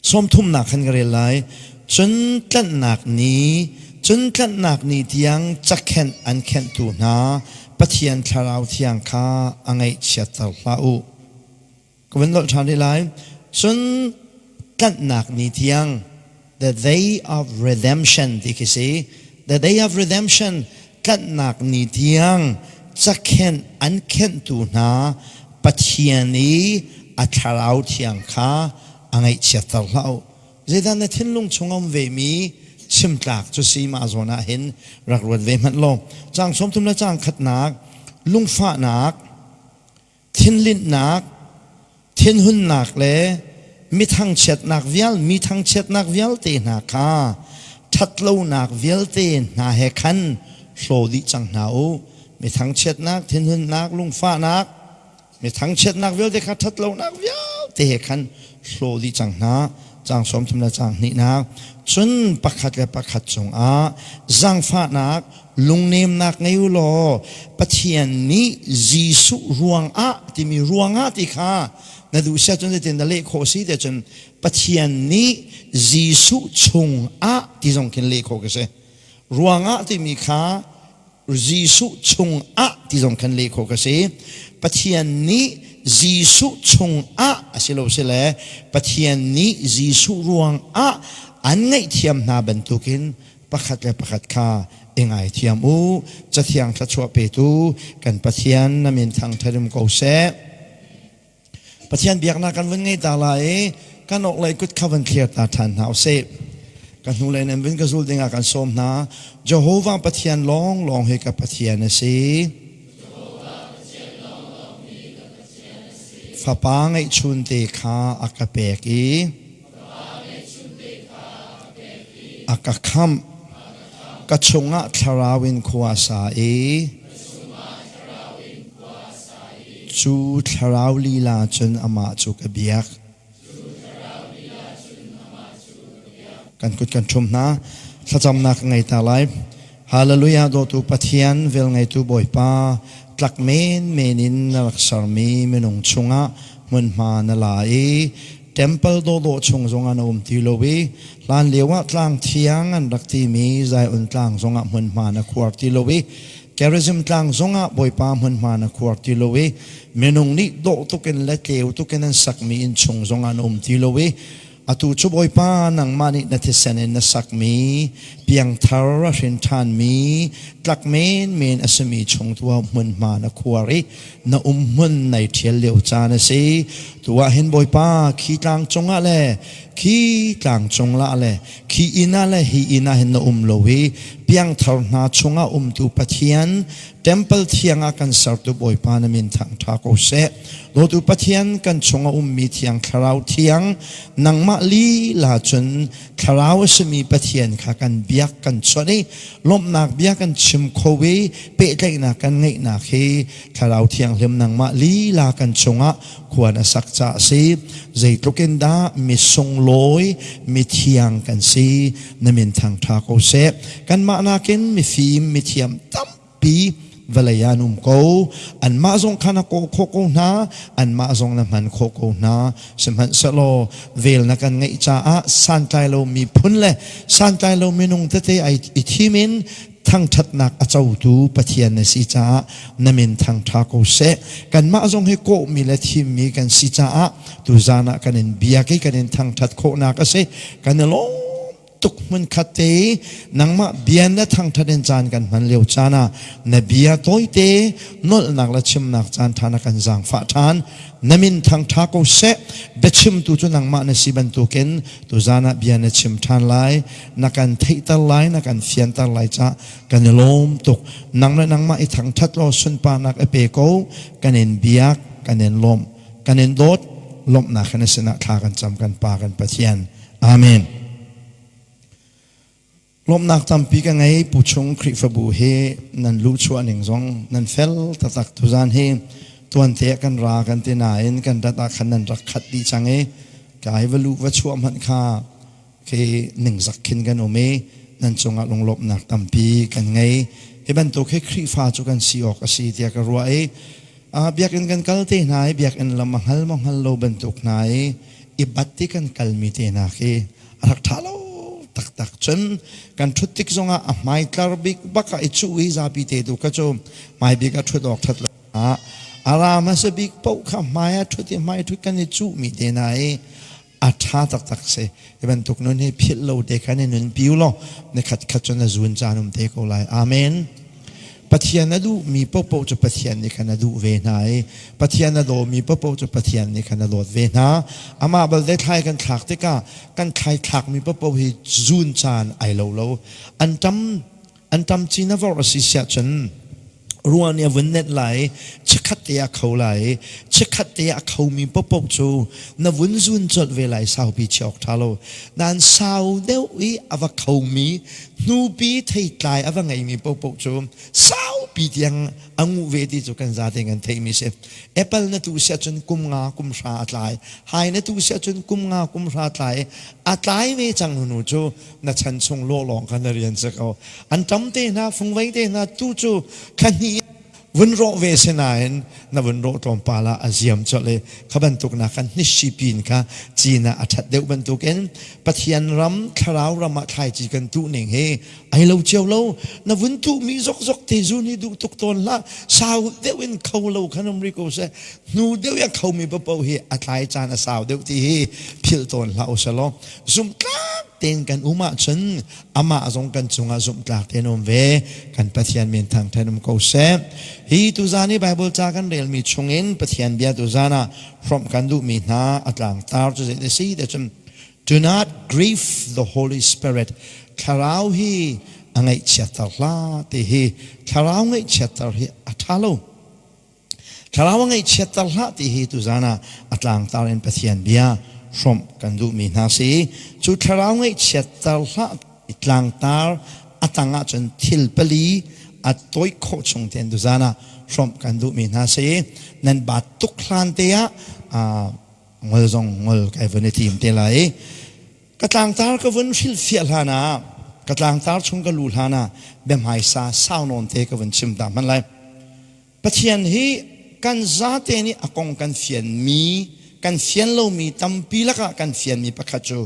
Sawmthumnak khan ka rel lai. Cun tlanhnak ni, cun tlanhnak ni tiang cakhenh an khenhtu hna Pathian Thlarau Thiang kha a ngaihchiatter hlah u. Ka vun nolh ṭhan rih lai. Cun tlanhnak ni tiang, the day of redemption ti khi si. The day of redemption, tlanhnak ni tiang cakhenh an khenhtu hna Pathian i a Thlarau Thiang kha a ngaihchiatter hlah u. Zeidah na thinlung chung a um vemi chimtlak cu si mah zawn ah hin rak ruat ve hmanh law. Caang 33 le caang khatnak, lungfahnak, thinlinhnak, thinhunnak le mi thangchiatnak vial mi thangchiatnak vialte hna kha ṭhatlonak vialte hna he khan hlaw dih cang hna u. Mi thangchiatnak, thinhunnak, lungfahnak, mi thangchiatnak vialte kha ṭhatlonak vialte he khan hlaw dih cang hna. Caang 30 le caang hnihnak. Cun pakhat le pakhat cungah zaangfahnak, lungnemnak ngei u law Pathian nih Jesuh ruangah timi ruangah ti kha na duh sia cun zeitin na leh khawh si te cun Pathian nih Jesuh chungah ti zong khin leh khawh ka si. Ruangah timi kha Jesuh chungah ti zong khan leh khawh ka si. Pathian nih Jesuh chungah a si lo si le Pathian nih Jesuh ruangah an ngaihthiam hna bantukin pakhat le pakhat kha i ngaithiam u. Cathiang thluachuah petu kan Pathian na min thangṭhat um ko seh. Pathian biaknak kan vun ngei ta lai i kan orhlei kut kha van thlir ta ṭhan hna usih. Ka hnulei nan vun ka zul dingah kan sawm hna. Jehovah Pathian lawnglawng hi ka Pathian a si. Fapa ngeihchunte kha a ka pek i a ka khamh. Ka chungah thlarau in khua a sa i Cu thlarau lila cun amah cu ka biak. Kan kut kan ṭhum hna. Thlacamnak ka ngei ta lai. Hallelujah dawtu Pathian velngeitu Bawipa tlak menmen in na rak sermi minung chungah hmunhma na la i temple dawdawh chung zongah na um ti lo i hlan lio ah tlang thiang an rak timi Zion tlang zongah hmunhma na khuar ti lo i Gerizim tlang zongah Bawipa hmunhma na khuar ti lo i minung nih dawh tukin le tleu tukin an sakmi innchung zongah na um ti lo i atu cu Bawipa nangmah nih na thisen in na sakmi piangthar a hrin ṭhanmi tlak menmen a simi chung tu ah hmunhma na khuar i na um hmun nai ṭhial lio caan a si. Tu ah hin Bawipa khi tlang cungah le khi tlang cung lah le khi inn ah le hi inn ah hin na um lo i piangthar hna chungah umtu Pathian temple thiang ah kan sertu Bawipa na min thangṭha ko seh. Dawtu Pathian kan chungah ummi thiang thlarau thiang nangmah lila cun thlarau a simi Pathian kha kan biak kan chawnh i lawmhnak bia kan chim kho i pehtlaihnak kan ngeihnak hi thlarau thianghlim nangmah lila kan chungah khua na sak ca a si. Zeitluk in dah mi sunglawi, mithiang kan si, na min thangṭha ko seh. Kanmah nakin mifim, mithiam tampi vawlei ah an um ko. Anmah zong kha na kawh khawh ko hna, anmah zong na hman khawh ko hna. Sihmanhsehlaw vel na kan ngeih caah santlai lo miphun le santlai lo minung tete ai i thim in thangṭhatnak a cotu Pathian na si caah na min thangṭha ko seh. Kanmah zong hi kawhmi le thimmi kan si caah tuzan ah kan in biak i kan in thangṭhat khawhnak a si. Kan i lawm tuk hmunkhat te i nangmah bia na thangṭhat in caan kan hman lio caan ah na bia tawite nolhnak le chimnak caan ṭha na kan zaangfah ṭhan. Na min thangṭha ko seh. Biachimtu cu nangmah na si bantukin tuzan ah bia na chim ṭhan lai. Na kan theihter lai, na kan fianter lai cah kan i lawm tuk. Nang le nangmah i thangṭhat law sunparnak i pe ko. Kan in biak, kan in lawmh, kan in dawt. Lawmhnak in na sinah thla kan cam kan Pa kan Pathian. Amen. Lawmhnak tampi ka ngei Pu Chung Khrihfabu hi nan luhchuah ning zong nan fel taktak tuzan hi tuante ah kan ra kan ti nain kan rat ah khan nan rak khat dih cang i kai va luh va chuah hmanh kha khi ningzak khin kan um i nan cungah lunglawmhnak tampi kan ngei. Hi bantuk hi Khrihfa cu kan si awk a si tiah ka ruah i biakinn kan kal te hna i biakinn lam a hngal maw hngal lo bantuk hna i i bat ti kan kalmi te hna khi a rak ṭha lo taktak. Cun kan ṭhut tik zongah a hmaitlar bik bak ah i cuh i zapi te tu kha cu hmai bik ah ṭhut awk ṭhat lo ah a ra hmasa bik paoh kha hmai ah ṭhut i hmai ṭhut kan i cuhmi te hna i a ṭha taktak si. Hi bantuk nun hi philh lo te khan i nunpi u law nikhat khat cun a zun caan um te ko lai. Amen. Pathian a duhmi paohpaoh cu Pathian nih khan a duh ve hna i Pathian a dawmi paohpaoh cu Pathian nih khan a dawt ve hna. Amah balte thlai kan thlak tikah kan thlai thlakmi paohpaoh hi zun caan ai lo lo. An ṭam an ṭam cin a vorh a si siah cun ruah nih a vun nenh lai i chikkhat te ah a kho lai i chikkhat te ah a khomi paohpaoh cu na vun zun colh ve lai saupi chiah awk ṭha lo. Nain sau deuh i a va khomi hnupi theitlai a va ngeimi paohpaoh cu saupi tiang a nguh ve ti cu kan zate kan theihmi si. Apple na tu siah cun kum nga kum hra a tlai. Hai na tu siah cun kum nga kum hra tlai. A tlai ve cang hnu cu na chan chung lawh lawng kha na rian si ko. An ṭam te hna, fungvei te hna tu cu thla hnih vun rawh ve si nain na vun rawh tlawmpal ah a ziam colh i kha bantuk nak khan hnissi pin kha cin ah a ṭhat deuh bantukin Pathian ram thlarau ram ah thlaici kan tuh ning hi ai lo cio lo. Na vun tuhmi zokzok te zun hi duh tuk tawn hlah. Sau deuh in kho lo khan um rih ko seh. Hnu deuh i a khomi paoh hi a tlai caan a sau deuh ti hi philh tawn hlah u selaw zumhtlak tein kan um ahcun amah zong kan cungah zumhtlak tein um ve. Kan Pathian min thangṭhat um ko seh. Hi tuzan i Bible ca kan relmi chungin Pathian bia tuzan ah hrawmh kan duhmi hna a tlangtar cu zei a si ti cun do not grieve the Holy Spirit. Thlarau hi a ngaihchiatter hlah ti hi thlarau ngaihchiatter hi a ṭha lo. Thlarau a ngaihchiatter hlah ti hi tuzan ah a tlangtar in Pathian bia hrawmh kan duhmi hna si. Cu thlarau ngaihchiatter hlah tlangtar a tang ahcun thil pali a tawi khawh chung tein tuzan ah hrawmh kan duhmi hna si. Nan baat tuk hlan te ah ngol zong ngol kai vun i tim te lai. Ka tlangtar ka vun hrilhfiah hlan ah ka tlangtar chung ka lu hlan ah biahmaisa sau nawn te ka vun chim ta hmanh lai. Pathian hi kan zate nih a kong kan fianmi, kan fian lomi tampi lakah kan fianmi pakhat cu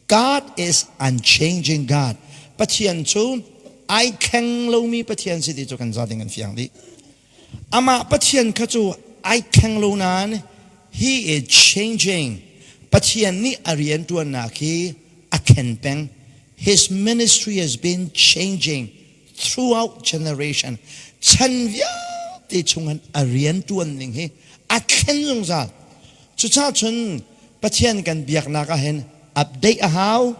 God is unchanging God. Pathian cu ai thleng lomi Pathian si ti cu kan zate kan fiang dih. Amah Pathian kha cu ai thleng lo nain he is changing. Pathian nih a rianṭuannak hi a thlen peng. His ministry has been changing throughout generation chan vialte chungin a rian ṭuan ning hi a thlen zungzal. Cucaah cun Pathian kan biaknak ah hin update a hau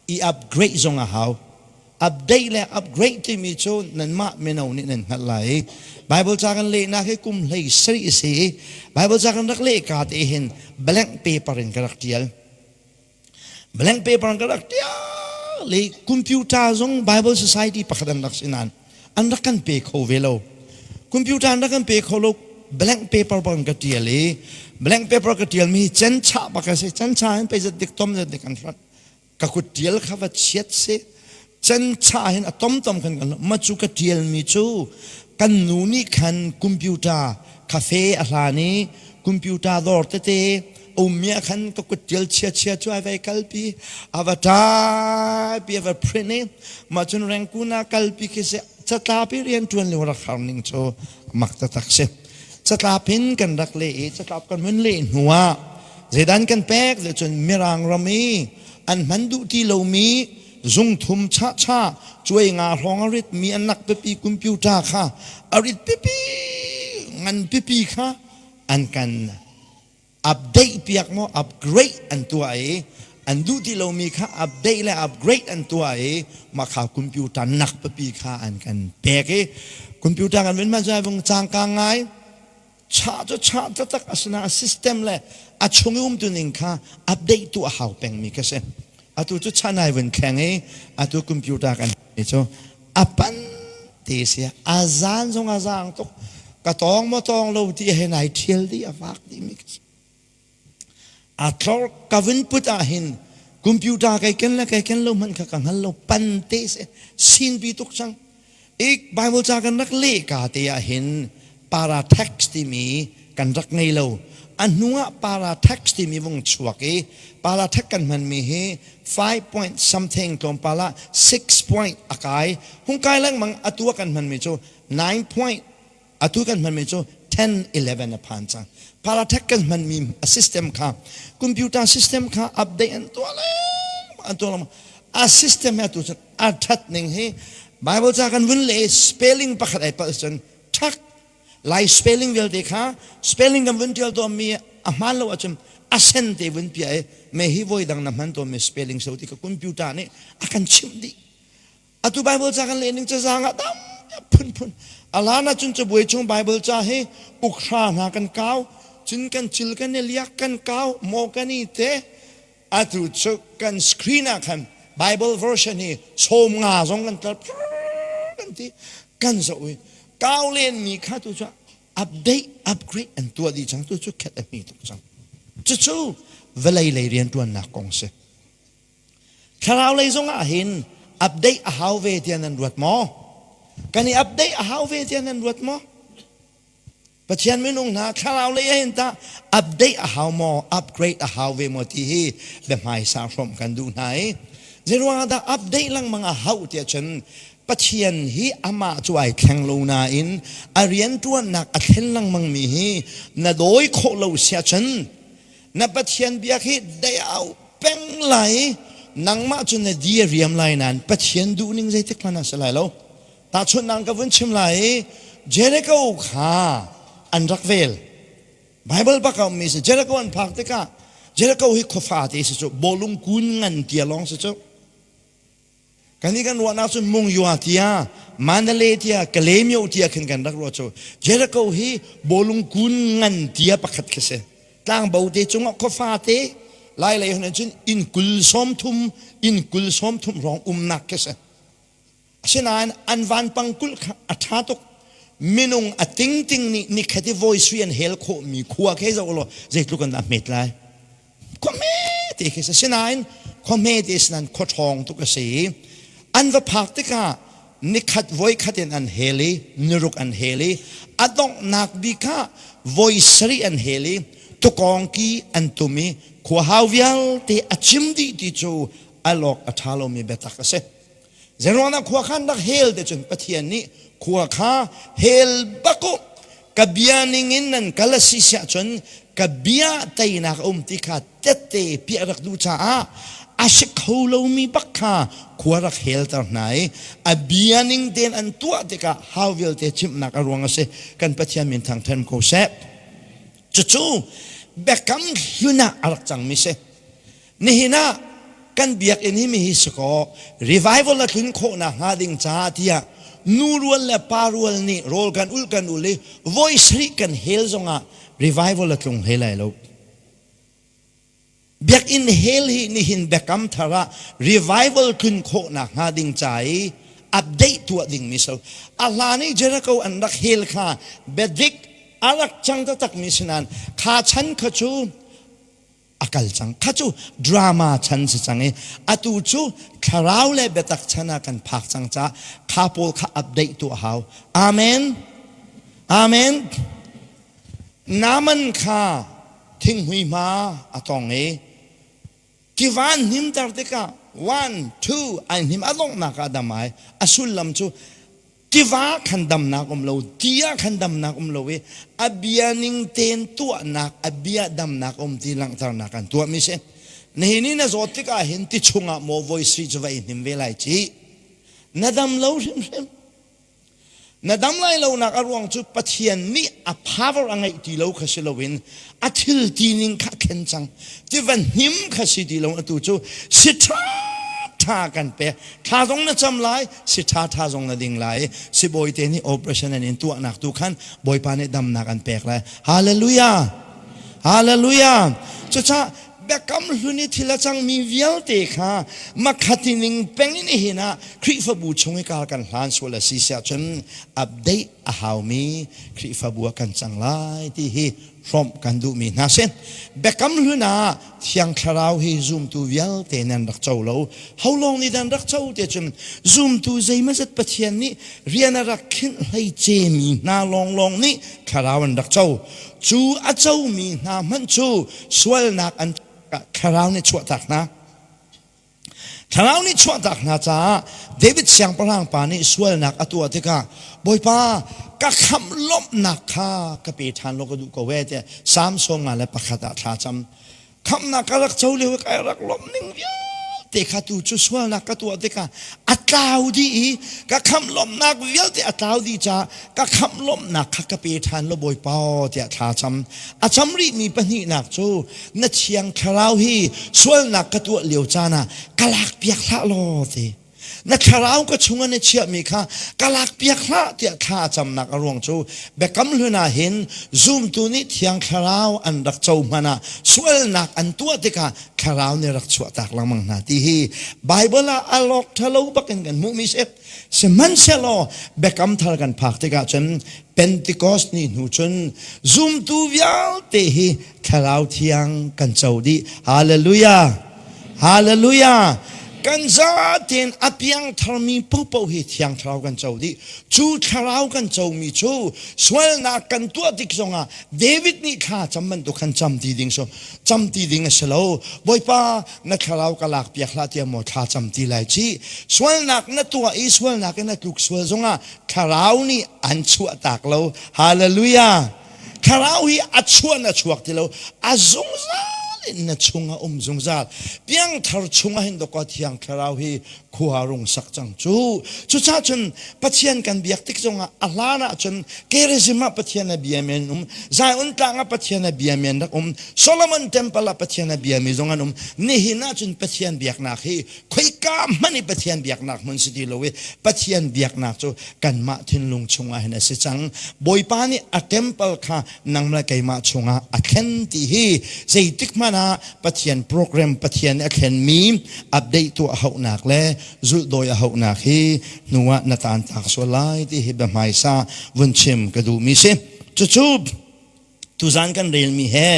i upgrade zong a hau. Update le upgrade timi cu nanmah mino nih nan hngalh lai i Bible ca kan lehnak hi kum hlei sarih a si i Bible ca kan rak leh ka te hin blank paper in ka rak ṭial. Blank paper ka rak tial i computer zong Bible Society pakhat an rak si nain an rak kan pe kho ve lo. Computer an rak kan pe kho lo. Blank paper bang ka tial i blank paper ka tial mi cen chah bak a si. Cen chah in pei zat dik tom zat dik an hrat. Ka kut tial kha va chiat si. Cen chah hin a tom tom khan kan ma cu ka tial mi cu kan nu nih khan computer cafe a hlan i computer dawr tete ummi ah khan ka kut tial chia chia cu ai vai kalpi a va ṭaipi a va print i mah cun Rangoon ah kalpi khi si. Catlap i rian ṭuan lio rak har ning cu mak taktak si. Catlap in kan rak leh i catlap kan hun leh hnu ah zeidan kan pek le cun Mirang ram i an hman duh ti lomi zungthum chahchah cuai nga hrawng a ritmi an nak pipi computer kha a rit pipi ngan pipi kha an kan update piak maw upgrade an tuah i an duh ti lomi kha update le upgrade an tuah i mah kha computer nak pipi kha an kan pek i computer kan vun hman cu ai vung cangkang ngai. Chah cu chah taktak asina system le a chung i umtu ning kha update tu a hau pengmi ka si. Atu cu chan ai vun thleng i atu computer kan i cu a pan ti si a zan zong a zaang tuk ka tawng maw tawng lo ti he nai thial dih a fak dih mi ka si. A tlor ka vun put ah hin computer kai ken le kai ken lo hmanh kha ka hngal lo pan te si sin pi tuk cang. Ik Bible ca kan rak leh ka te ah hin paratext timi kan rak ngei lo. A hnuah paratext timi vung chuak i paratext kan hmanmi hi 5 point something tlawmpal ah 6 point a kai. Hung kai lengmang atu ah kan hmanmi cu 9 point atu kan hmanmi cu 10 11 a phan cang. Paratext kan hmanmi a system kha computer system kha update an tuah lengmang an tuah lengmang. A system he atu cun a that ning hi Bible ca kan vun le spelling pakhat ai palh cun thak Lai spelling vialte kha spelling kan vun tial tawnmi a hmaan lo ahcun a sen te vun piah i me hi voi dang na hman tawnmi spelling so ti ka computer nih a kan chimh dih. Atu Bible ca kan leh ning cazang ah tam phunphun. A hlan ahcun cabuai chung Bible ca hi ukhra hna kan kau, cun kan cil kan i liak kan kau, maw kan i te. Atu cu kan screen ah khan Bible version hi 50 zong kan tlar kan ti kan zoh i kau len mi kha tu cu update upgrade an tuah dih cang tu cu khet a hmi tuk cang. Cucu vawlei lei riantuannak kong si. Thlarau lei zong ah hin update a hau ve tiah nan ruat maw? Kan i update a hau ve tiah nan ruat maw? Pathian minung hna thlarau lei ah hin tah update a hau maw, upgrade a hau ve maw ti hi biahmaisa hrawmh kan duh hna i zeiruang ah dah update lengmang a hauh tiah cun Pathian hi amah cu ai thleng lo nain a rianṭuannak a thlen lengmang mi hi na dawi khawh lo siah cun na Pathian biak hi dei-au peng lai nangmah cu na di a riam lai nain Pathian duhning zeitik hmanh ah si lai lo. Tahchunhnak ka vun chim lai i Jericho kha an rak vel. Bible bak a ummi si Jericho an phak tikah Jericho hi khuafa te si cu bawlung kun ngan tia lawng si cu. Kan i kan ruahnak cun Mungyua tia Mandalay tia Kalemyo tia khin kan rak ruah cu Jericho hi bawlung kun ngan tia pakhat khi si. Tlangbo te cungah khuafa te lai lei hun cun inn kul 30 inn kul 30 rong umnak khi si. Asinain an vanpang kulh kha a ṭha tuk. Minung a tingting nih nikhat i voi sui an hel khawhmi khua khi zoh law zeitluk in dah hmet lai. Khua hmete khi si. Asinain khua hmete sinain khua ṭhawng tuk a si. An va phak tikah nikhat voi khat in an hel i niruk an hel i a donghnak bik ah voi sarih an hel i tukawngki an tum i khua hau vialte a cim dih ti cu al awk a ṭha lomi biatak a si. Zeiruangah khua khan rak hel te cun Pathian nih khua kha hel bak u ka bia ningin nan kal a si siah cun ka bia teinak a um ti kha tette piah rak duh caah a si kho lomi bak kha khua rak helter hna i a bia ning tein an tuah tikah hau vialte chimhnak a ruang a si kan Pathian min thangthan ko seh cucu biakam hlun ah a rak cangmi si Nihin ah kan biakinn hi mihi si kaw revival a tlun khawhnak hnga ding caah tiah nu rual le pa rual nih rawl kan ulh kan ul i voi sarih kan hel zongah revival a tlung hlei lai lo. Biakinn hel hi nihin biakam thar ah revival tlun khawhnak hnga ding ca i update tuah dingmi so a hlan i Jericho an rak hel kha biadik a rak cang taktakmi si nain kha chan kha cu a kal cang kha cu drama chan si cang i atu cu thlarau le biatak chan ah kan phak cang caah kha pawl kha update tu a hau. Amen, amen. Naaman kha thinghmui hma a tong i tiva an hnimter tikah one two ai hnim a donghnak ah dam ai. A sullam cu tiva khan damnak um lo, ti ah khan damnak um lo i a bia ning tein tuahnak, a bia damnak um ti langhternak an tuahmi si. Nihin i na zawt tikah hin ti chungah maw voi sui cu va i hnim ve lai ci. Na dam lo hrimhrim. Na dam lai lonak a ruang cu Pathian nih a power a ngeih ti lo kha si loin a thil ti ning kha a thlen cang. Tiva hnim kha si ti lo atu cu si ṭha ṭha kan pek. Thla zong na cam lai, si ṭha ṭha zong na ding lai. Sibawi te nih operation an in tuahnak tu khan Bawipa nih damnak an pek lai. Hallelujah! Hallelujah! Cucaah biakam hlun i thil a cangmi vialte kha makhati ning peng in hin ah Khrihfabu chung i kar kan hlan sual a si siah cun update a haumi Khrihfabu ah kan cang lai ti hi. hrawmh kan duhmi hna si. Biakam hlun ah Thiang Thlarau hi zumtu vialte nan rak co lo. Ho lawng nih dan rak co te cun zumtu zeimazat Pathian nih rian a rak khinh hlei cemi hna lawnglawng nih Thlarau an rak co. Cu a comi hna hmanh cu sualnak an Thlarau nih chuahtak hna. Thlarau nih chuahtak hna caah David siangpahrang pa nih sualnak a tuah tikah Bawipa ka khamh lawmhnak kha ka pe ṭhan law ka duh ko ee tiah Salm 51 ah thla cam. Khamhnak ka rak co lio i kai rak lawmh ning vialte kha tu cu sualnak ka tuah tikah a tlau dih i ka khamh lawmhnak vialte a tlau dih caah ka khamh lawmhnak kha ka pe ṭhan law Bawipa tiah thla cam. A cam rihmi pahnihnak cu na thiang thlarau hi sualnak ka tuah lio caan ah ka lakpiak hlah law ti na thlarau ka chungah na chiahmi kha ka lakpiak hlah tiah thla a camnak a ruang cu biakam hlun ah hin zumtu nih thiang thlarau an rak co hmanh ah sualnak an tuah tikah thlarau nih rak chuahtak lengmang hna ti hi Bible ah a lawk ṭhalo bakin kan hmuhmi si. Sihmanhsehlaw biakam thar kan phak tikah cun Pentecost ni hnu cun zumtu vialte hi Thlarau Thiang kan co dih. Hallelujah! Hallelujah! Kan zatein a piang tharmi paohpaoh hi Thiang Thlarau kan co dih. Cu Thlarau kan comi cu sualnak kan tuah tik zongah David nih thla cam bantuk khan cam ti ding so cam ti ding a si lo. Bawipa na thlarau ka lak piak hlah tiah maw thla cam ti lai ci sualnak na tuah i sualnak in na tluk sual zongah thlarau nih an chuah tak lo. Hallelujah! Thlarau hi a chuah na chuak ti lo, a zungzal in na chung a um zungzal. Piangthar chungah hin dawkaw thiang thlarau hi khua rung sak cang cu. Cucaah cun Pathian kan biak tik zongah a hlan ah cun Gerizim ah Pathian a bia mi an um, Zion tlang ah Pathian a bia mi an rak um, Solomon temple ah Pathian a bia mi zong an um. Nihin ah cun Pathian biaknak hi khoika hmanh i Pathian biaknak hmun si ti lo i Pathian biaknak cu kanmah thinlung chungah hin a si cang. Bawipa nih a temple kha nang le keimah chungah a thlen ti hi zeitik hmanh ah Pathian program Pathian nih a thlenmi update tuah hauhnak le zulhdawi a hauhnak hi hnu ah na taantak sual lai ti hi biahmaisa vun chim ka duhmi si. Cucu tuzan kan relmi he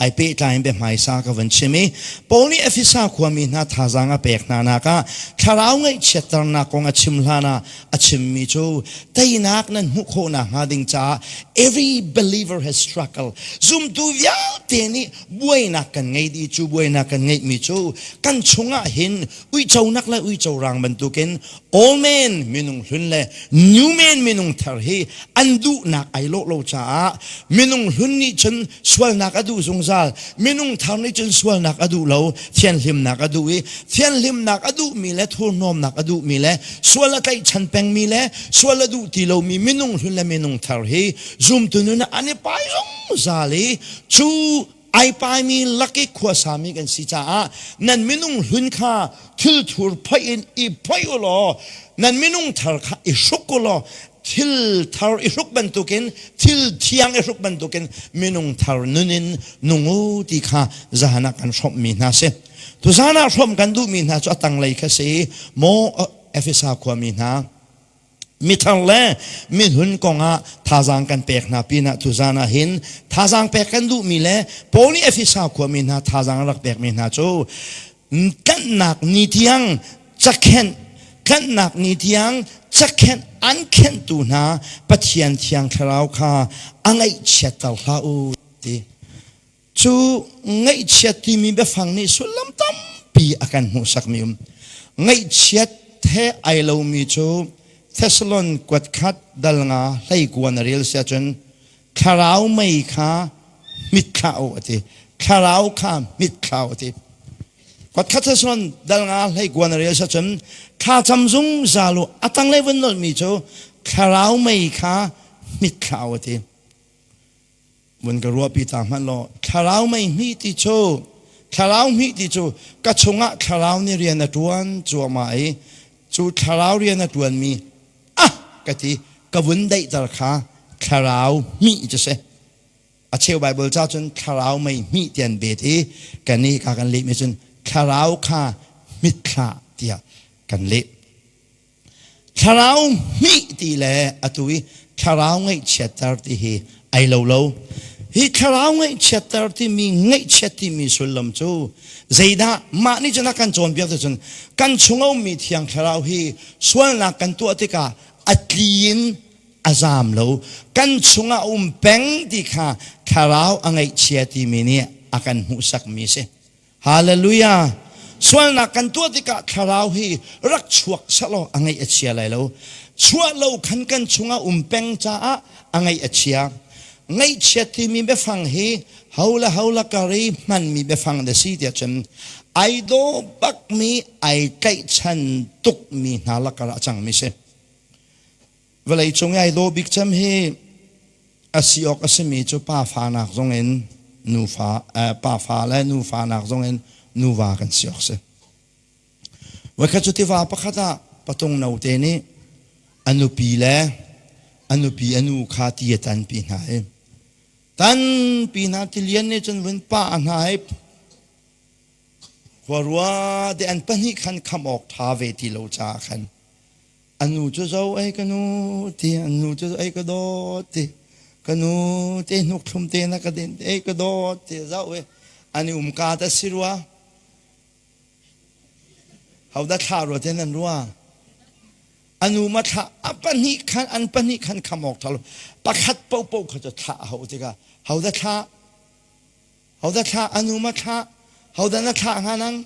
ai pehtlai in biahmaisa ka vun chim i Paul nih Efesa khuami hna thazaang a pek hna nak ah thlarau ngaihchiatternak kong a chim hlan ah a chimmi cu teinak nan hmuh khawh nakhnga ding caah every believer has struggle zumtu vialte nih buainak kan ngei dih. Cu buainak kan ngeihmi cu kan chungah hin uico nak le uico rang bantukin old man minung hlun le new man minung thar hi an duhnak ai lawh lo caah minung hlun nih cun sualnak a duh zungzal, minung thar nih cun sualnak a duh lo, thianhlimnak a duh i thianhlimnak a duhmi le thurhnawmnak a duhmi le sual a tlaihchan pengmi le sual a duh ti lomi minung hlun le minung thar hi zumtu nun ah an i pai zungzal i cu ai paimi lak i khuasami kan si caah nan minung hlun kha thilthur phoih in i phoih u law nan minung thar kha i hruk u law thil thar i hruk bantukin thil thiang i hruk bantukin minung thar nun in nung u ti kha zahan ah kan hrawmhmi hna si. Tuzan ah hrawmh kan duhmi hna cu a tanglei kha si maw. Efesa khuami hna, mithar le mihlun kongah thazaang kan pek hna pinah tuzan ah hin thazaang pek kan duhmi le Paul nih Efesa khuami hna thazaang rak pekmi hna cu tlanhnak ni tiang cakhenh, tlanhnak ni tiang cakhenh an khenhtu hna Pathian Thiang Thlarau kha a ngaihchiatter hlah u ti. Cu ngaihchiat timi biafang nih sullam tampi a kan hmuhsakmi um. Ngaihchiat he ai lomi cu Thessalon kuat khat dal nga hlei kua na rel si ahcun thlarau mei kha hmit thlah u a ti. Thlarau kha hmit thlah u a ti. Kuat khat Thessalon dal nga hlei kua na rel si ahcun thlacam zungzal u. A tanglei vun nolhmi cu thlarau mei kha hmit thlah u a ti. Vun ka ruahpi ta hmanh law thlarau mei hmih ti cu, thlarau hmih ti cu ka chungah thlarau nih rian a ṭuan cuahmah i cu thlarau rian a ṭuanmi ah ka ti ka vun daihter kha thlarau hmih cu si. A cheu Bible ca cun thlarau mei hmih ti an bet i kan i ka kan lehmi cun thlarau kha hmit hlah tiah kan leh. Thlarau hmih ti le atu i thlarau ngaihchiatter ti hi ai lo lo. Hi thlarau ngaihchiatter timi ngaihchiat timi sullam cu zeidah mah nih cun a kan cawnpiak ti cun kan chung a ummi thiang thlarau hi sualnak kan tuah tikah a tli in a zaam lo kan chungah a um peng ti kha thlarau a ngaihchia timi nih a kan hmuhsakmi si. Hallelujah! Sualnak kan tuah tikah thlarau hi rak chuak selaw a ngaih a chia lai lo. Chuah lo khan kan chungah um peng caah a ngaih a chia. Ngaihchiat timi biafang hi ho le ho la kar i hmanmi biafang na si tiah cun ai daw bakmi ai tlaihchan tukmi hna lakar ah a cangmi si. Vawlei cung i ai daw bik cem hi a si awk a simi cu pafa nak zong in nufa pafa le nufa nak zong in nuva kan si awk si. Voikhat cu tiva pakhat ah patung note nih a nupi le a nupi a nu kha ti a tanpi hna i tanpi hna tilian nih cun vun pah hna i khua rua te an pahnih khan kham awk ṭha ve ti lo caah khan A nu cu zo ei ka nu ti an nu cu ei ka dawt ti ka nu te hnuk thlum te na ka din ei ka dawt ti zau i an i um ka ta si rua hodah thla rua te nan rua a nu ma thla a pahnih khan an pahnih khan kham awk thalo pakhat popo kha cu thla a ho tikah hodah thla hodah thla a nu ma thla hodah na thla hnga nang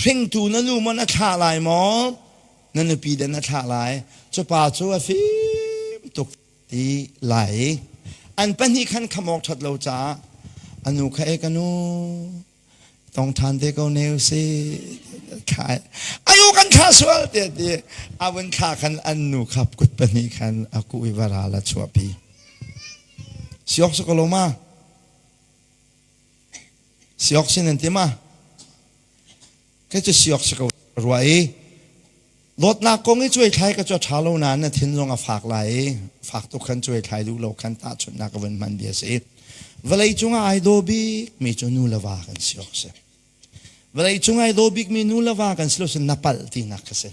Hringtu na nu maw na thlah lai maw? Na nupi dah na thlah lai? Cu pa cu a fim tuk ti lai. An pahnih khan kham awk ṭhat lo caah a nu kha e ka nu tong ṭhan te ko ne si thla ayu kan thla sual tiah ti a vun thla khan an nu kha kut pahnih khan a kuh i varal a chuahpi siok su ko lo ma Siok sin an ti ma? Kei cu siok si ko rua i dawtnak kong i cuai thlai ka cu a ṭha lo nain na thin zong a fak lai i fak tuk khan cuai thlai duh lo khan tahchunhnak ka vun hman bia si. Vawlei cungah ai daw bik mi cu nu le va kan si awk si. Vawlei cung ai daw bik mi nu le va kan si lo sin na palh tinak ka si.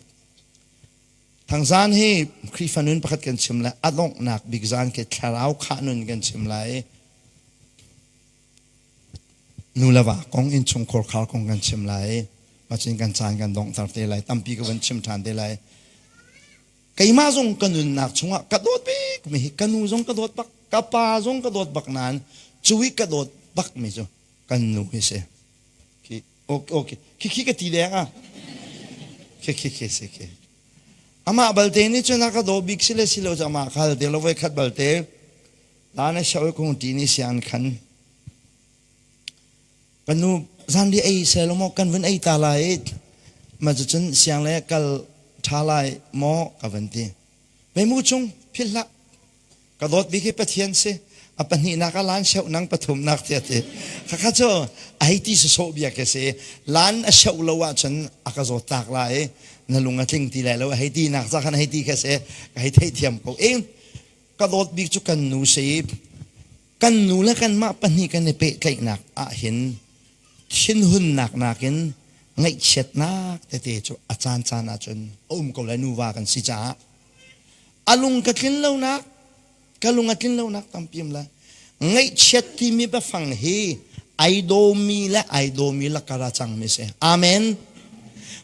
Thangzan hi Khrihfa nun pakhat kan chim lai a donghnak bik zan khi thlarau khah nun kan chim lai. Nu le va kong innchungkhar khar kong kan chim lai. Macun kan caan kan donghter te lai. Tampi ka van chim ṭhan te lai. Keimah zong ka nunnak chungah ka dawt bik mi hi ka nu zong ka dawt bak, ka pa zong ka dawt bak nain cuwi ka dawt bak mi cu kan nu hi si. Khi okay okay khi khi ka ti deng ah. Khi khi khi si khi. Amah balte nih cun a ka daw bik si le si lo cu amah khal te lo voi khat balte La na sho kung ti ni sian khan kan nu zanri ei se lo maw kan vun ei ta lai ma cu cun siang le kal tha lai maw ka van ti mei mu chung phil hlah ka dawt bik hi pathian si a pahnihnak a lan sheu nang pathumnak ti ati khakha cu a hei ti sawsawh bia ke si lan a sheu lo ahcun a ka zawt tak lai na lung a tling ti lai lo a hei ti nak ca khan hei ti kha si ka hei theih thiam ko ing Ka dawt bik cu kan nu si. Kan nu le kanmah pahnih kan i pehtlaihnak ahhin thinhunnak nakin ngaihchiatnak tete cu a caancaan ahcun a um ko lai nuva kan si caah. A lung ka tlin lonak, ka lung a tlin lonak tampi um lai. Ngaihchiat timi biafang hi ai dawmi le ai dawmi lakar ah cangmi si. Amen.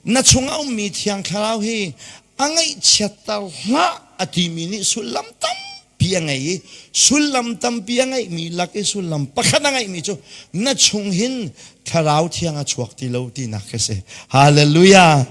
Na chungah ummi Thiang Thlarau hi a ngaihchiatter hlah a timi nih sullam tampi a ngei i sullam tampi a ngeihmi lak i sullam pakhat a ngeihmi cu na chung hin thlarau thiang a chuak ti lo tinak khi si. Hallelujah.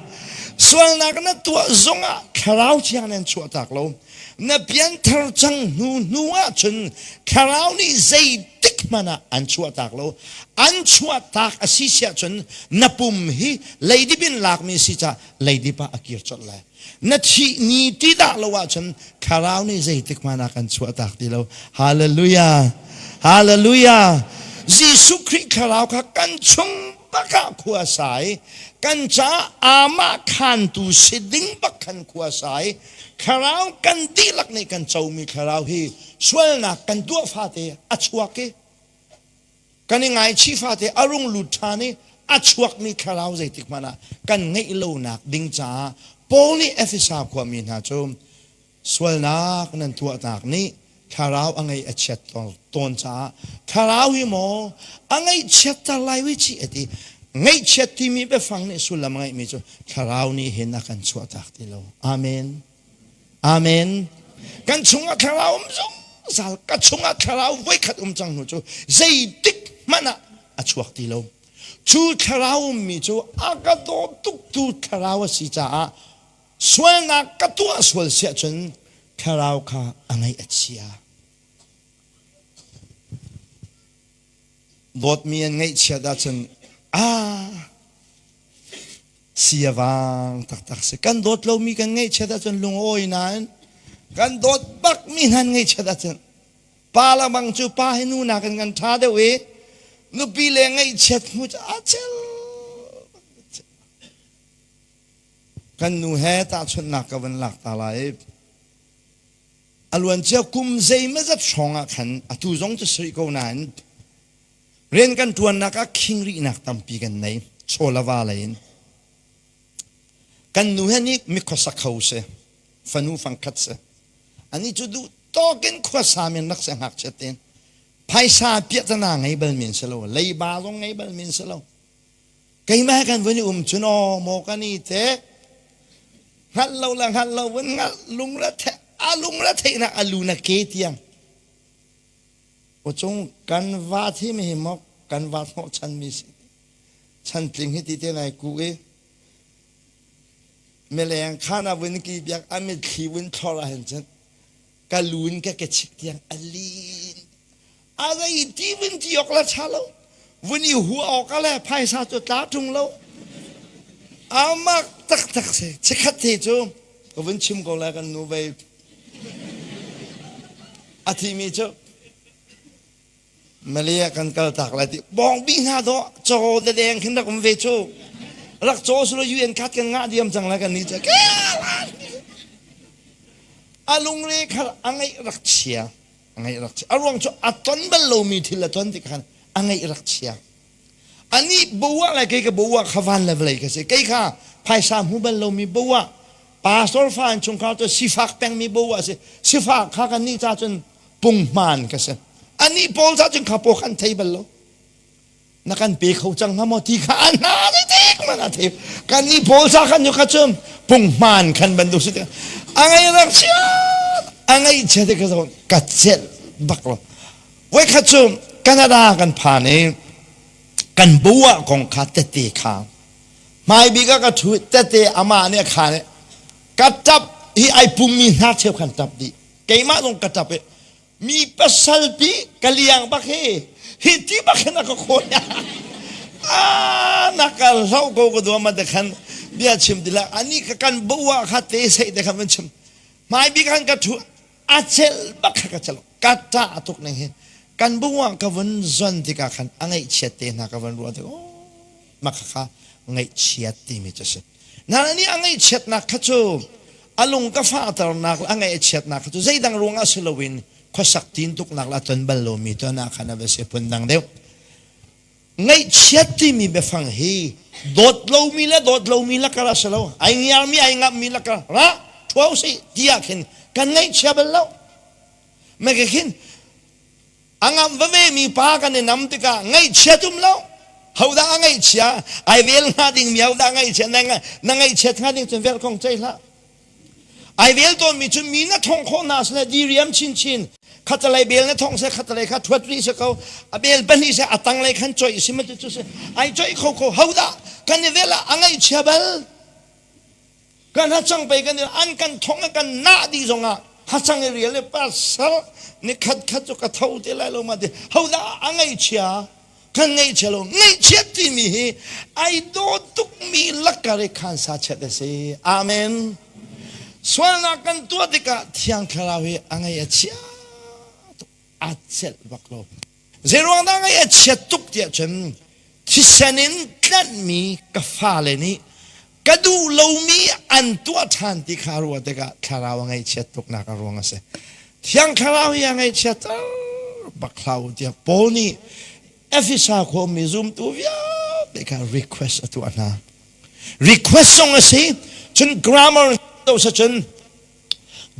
Sualnak na tuah zongah thlarau thiang nan chuahtak lo. Na pianthar cang hnu hnu ahcun thlarau nih zeitik hmanh ah an chuahtak lo. An chuahtak a si siah cun na pum hi leidip in lakmi si caah leidip ah a kir colh lai. Na thih ni ti dah lo ahcun thlarau nih zeitik hmanh ah kan chuahtak ti lo. Hallelujah! Hallelujah! Jesuh Khrih thlarau kha kan chung bak ah khua sa i kan caah amah khantu si ding bak khan khua sa i Thlarau kan dihlak nih kan comi thlarau hi sualnak kan tuah fate a chuak i kan i ngaichih fate a rung lut ṭhan i a chuakmi thlarau zeitik hmanh ah kan ngeih lonak ding caah Paul nih Efesa khuami hna cu sualnak nan tuahnak nih Thlarau a ngaih a chiat tawn caah thlarau hi maw a ngaihchiatter lai wi ci a ti. Ngaihchiat timi biafang nih sullam a ngeihmi cu thlarau nih hin a kan chuahtak ti lo. Amen. Amen. Kan chungah thlarau um zungzal. Ka chungah thlarau voikhat um cang hnu cu zeitik hmanh ah a chuak ti lo. Cu thlarau ummi cu a ka daw tuktu thlarau a si caah sualnak ka tuah sual siah cun thlarau kha a ngaih a chia. Dawtmi an ngaihchiat ahcun ah si a vang taktak si. Kan dawt lomi kan ngaihchiat ahcun lungawi nain kan dawt bakmi hna an ngaihchiat ahcun pa le bang cu pa hi nu nakin kan ṭha deuh i nupi le ngaihchiat hmu cu a chel. Kan nu he tahchunhnak ka van lak ta lai. A luancia kum zeimawzat hrawng ah khan atu zong cu si rih ko nain rian kan ṭuannak ah khingrihnak tampi kan nei chaw le va lei in. Kan nu he nih mikhuasa kho si, fanu fangkhat si. Anih cu duh tawk in khuasa men rak si ngakchia tein. Phaisa piahtana ngei bal men si lo, leiba zong ngei bal men si lo. Keimah he kan vun i um cun aw maw kan i te hngalh lo le hngalh lo vun hngalh lungre the a lungre theihnak a lu na ke tiang ucung kan va thi mi hi maw kan va hnawh chan mi si chantling hi ti te nai ku i mileng khan a vun ki biak a mitthli vun thlor ah hin cun ka lu in ka ke chik tiang a lin a zei ti vun ti awk la cha lo vun i hu awk le phaisa cu tla ṭung lo amak taktak si chikhat te cu ka vun chim ko lai kan nu vei a thimi cu Malaysia kan kal tak lai ti bawngbi hna dawh caw dadeng khin rak um ve cu rak caw sulo UN card kan ngah diam cang lai kan ni cu a lungre khar a ngeih rak chia a ngeih rak chia a ruang cu a ton bal lomi thil a ton tik khan a ngeih rak chia ani boa lai kei ka boa kha van le vlei ka si kei kha phaisa hmu bal lomi boa pastor fa in chungkhar cu sifak pengmi boa si sifak kha kan nih ca cun punghman ka si anih pawl ca cun kha paw khan thei bal lo na kan pe kho cang hnga maw ti kha an hna tik man a thei kan nih pawl ca khan kha cun punghman khan bantuk si a ngei rak chia a ngei chia te ka ka celh bak lo voi khat cu Canada kan phan i kan bua kong kha tete kha hmai bik ah ka thu tete amah nih a khan ka tap hi ai pummi hna cheu khan tap dih keimah zong ka ṭap i mi pasal pi ka liang bak hi hi ti bak hin a ka khawi ah na ka hloh ko ka dua ma te khan bia chim ti la ani ka kan bua kha te sei te khan van chim hmai bik han ka thu a cel bak kha ka cel ka ta tuk ning hi kan bua ka vun zon tikah khan a ngaihchiat te hna ka van ruah tik oh mah kha ngaihchiat timi cu si Na nih a ngaihchiatnak kha cu a lung ka fahternak le a ngaihchiatnak kha cu zeidang ruangah si loin khuasak tintuknak le a ton bal lomi tuan ah khan a va si phundang deuh. Ngaihchiat timi biafang hi dawt lomi le dawt lomi lakar a si lo. Ai ngiarmi ai ngamhmi lakar ra ṭhuau si tiah khin kan ngaihchia bal lo. Maka khin A ngamh veve mi pa kan i nam tikah ngaihchiat um lo. Hodah a ngaihchia? Ai vel hnga ding mi hodah ngaihchia? Na ngaihchiat hnga ding cun vel kong cei hlah. Ai vel tawnmi cu mi na thong khawh hna sile diriam chinchin. Khatalei bel na thong se khatalei kha thuat rih se ko. A bel pahnih se a tanglei khan coih si ma cu si. Ai coih kho ko hodah kan i vel ah a ngaihchia bal. Kan hacang pei kan an kan thong kan nah dih zongah hacang i rial i pasal ni khat khat cu ka tho te lai lo ma ti hodah a ngaihchia kan ngaihchia lo ngaihchiat timi hi ai daw tukmi lakar i khan sa chiat a si amen sualnak kan tuah tikah thiang thlarau hi a ngaih a chia tuk a celh bak lo Zeiruang dah ngaih a chiat tuk tiah cun thisen in tlanhmi ka fale nih ka duh lomi an tuah ṭhan ti kha ruah tikah thlarau a ngaihchiat tuknak a ruang a si. Thiang thlarau hi a ngaihchiat bak hlah u tiah Paul nih Efesa khuami zumtu vialte kha request a tuah hna. Request zong a si, cun grammar do sa cun.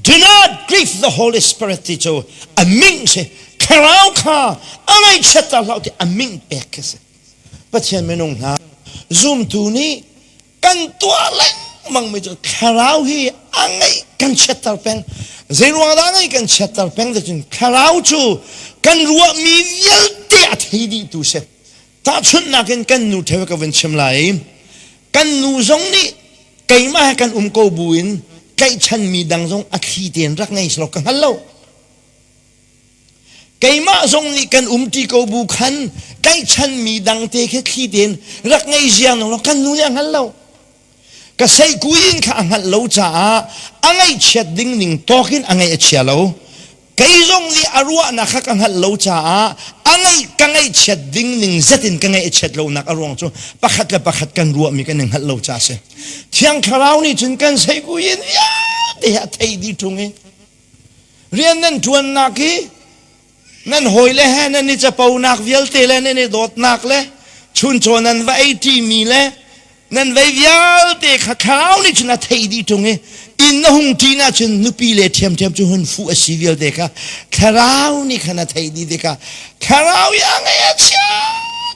Do not grieve the Holy Spirit ti cu a ming si. Thlarau kha a ngaihchiatter hlah ti a ming pek khi si. Pathian minung hna zumtu nih kan tuah lengmang mi cu thlarau hi a ngaih kan chiatter peng. Zei ruang dah ngaih kan chiatter peng ti cun thlarau cu kan ruahmi vialte a thei dih tu si. Tahchunhnak in kan nu theo ka vun chim lai. Kan nu zong nih keimah he kan um ko buin tlaihchanmi dang zong a thli tein rak ngei selaw ka hngal lo. Keimah zong nih kan umṭi ko bu khan tlaihchanmi dang te khi thli tein rak ngei ziang law kan nu nih a hngal lo. Ka seihkuin kha a hngalh lo caah a ngaihchiat ding ning tawk in a ngaih a chia lo. Kei zong nih a ruahnak kha ka hngalh lo caah a ngaih ka ngaihchiat ding ning zet in ka ngaih a chiat lonak a ruang cu pakhat le pakhat kan ruahmi kan i hngalh lo caah a si. Thiang Thlarau nih cun kan seihkuin vialte hi a thei dih ṭung i rian nan ṭuannak hi nan hawile he nan i caponak vialte le nan i dawtnak le chuncaw nan va ei ṭimi le nan vei vialte kha thlarau nih cun a theih dih ṭung i inn na hung ṭin ahcun nupi le ṭhiamṭhiam cu hun fuh a si vialte kha thlarau nih khan a theih dih tikah thlarau i a ngei a chia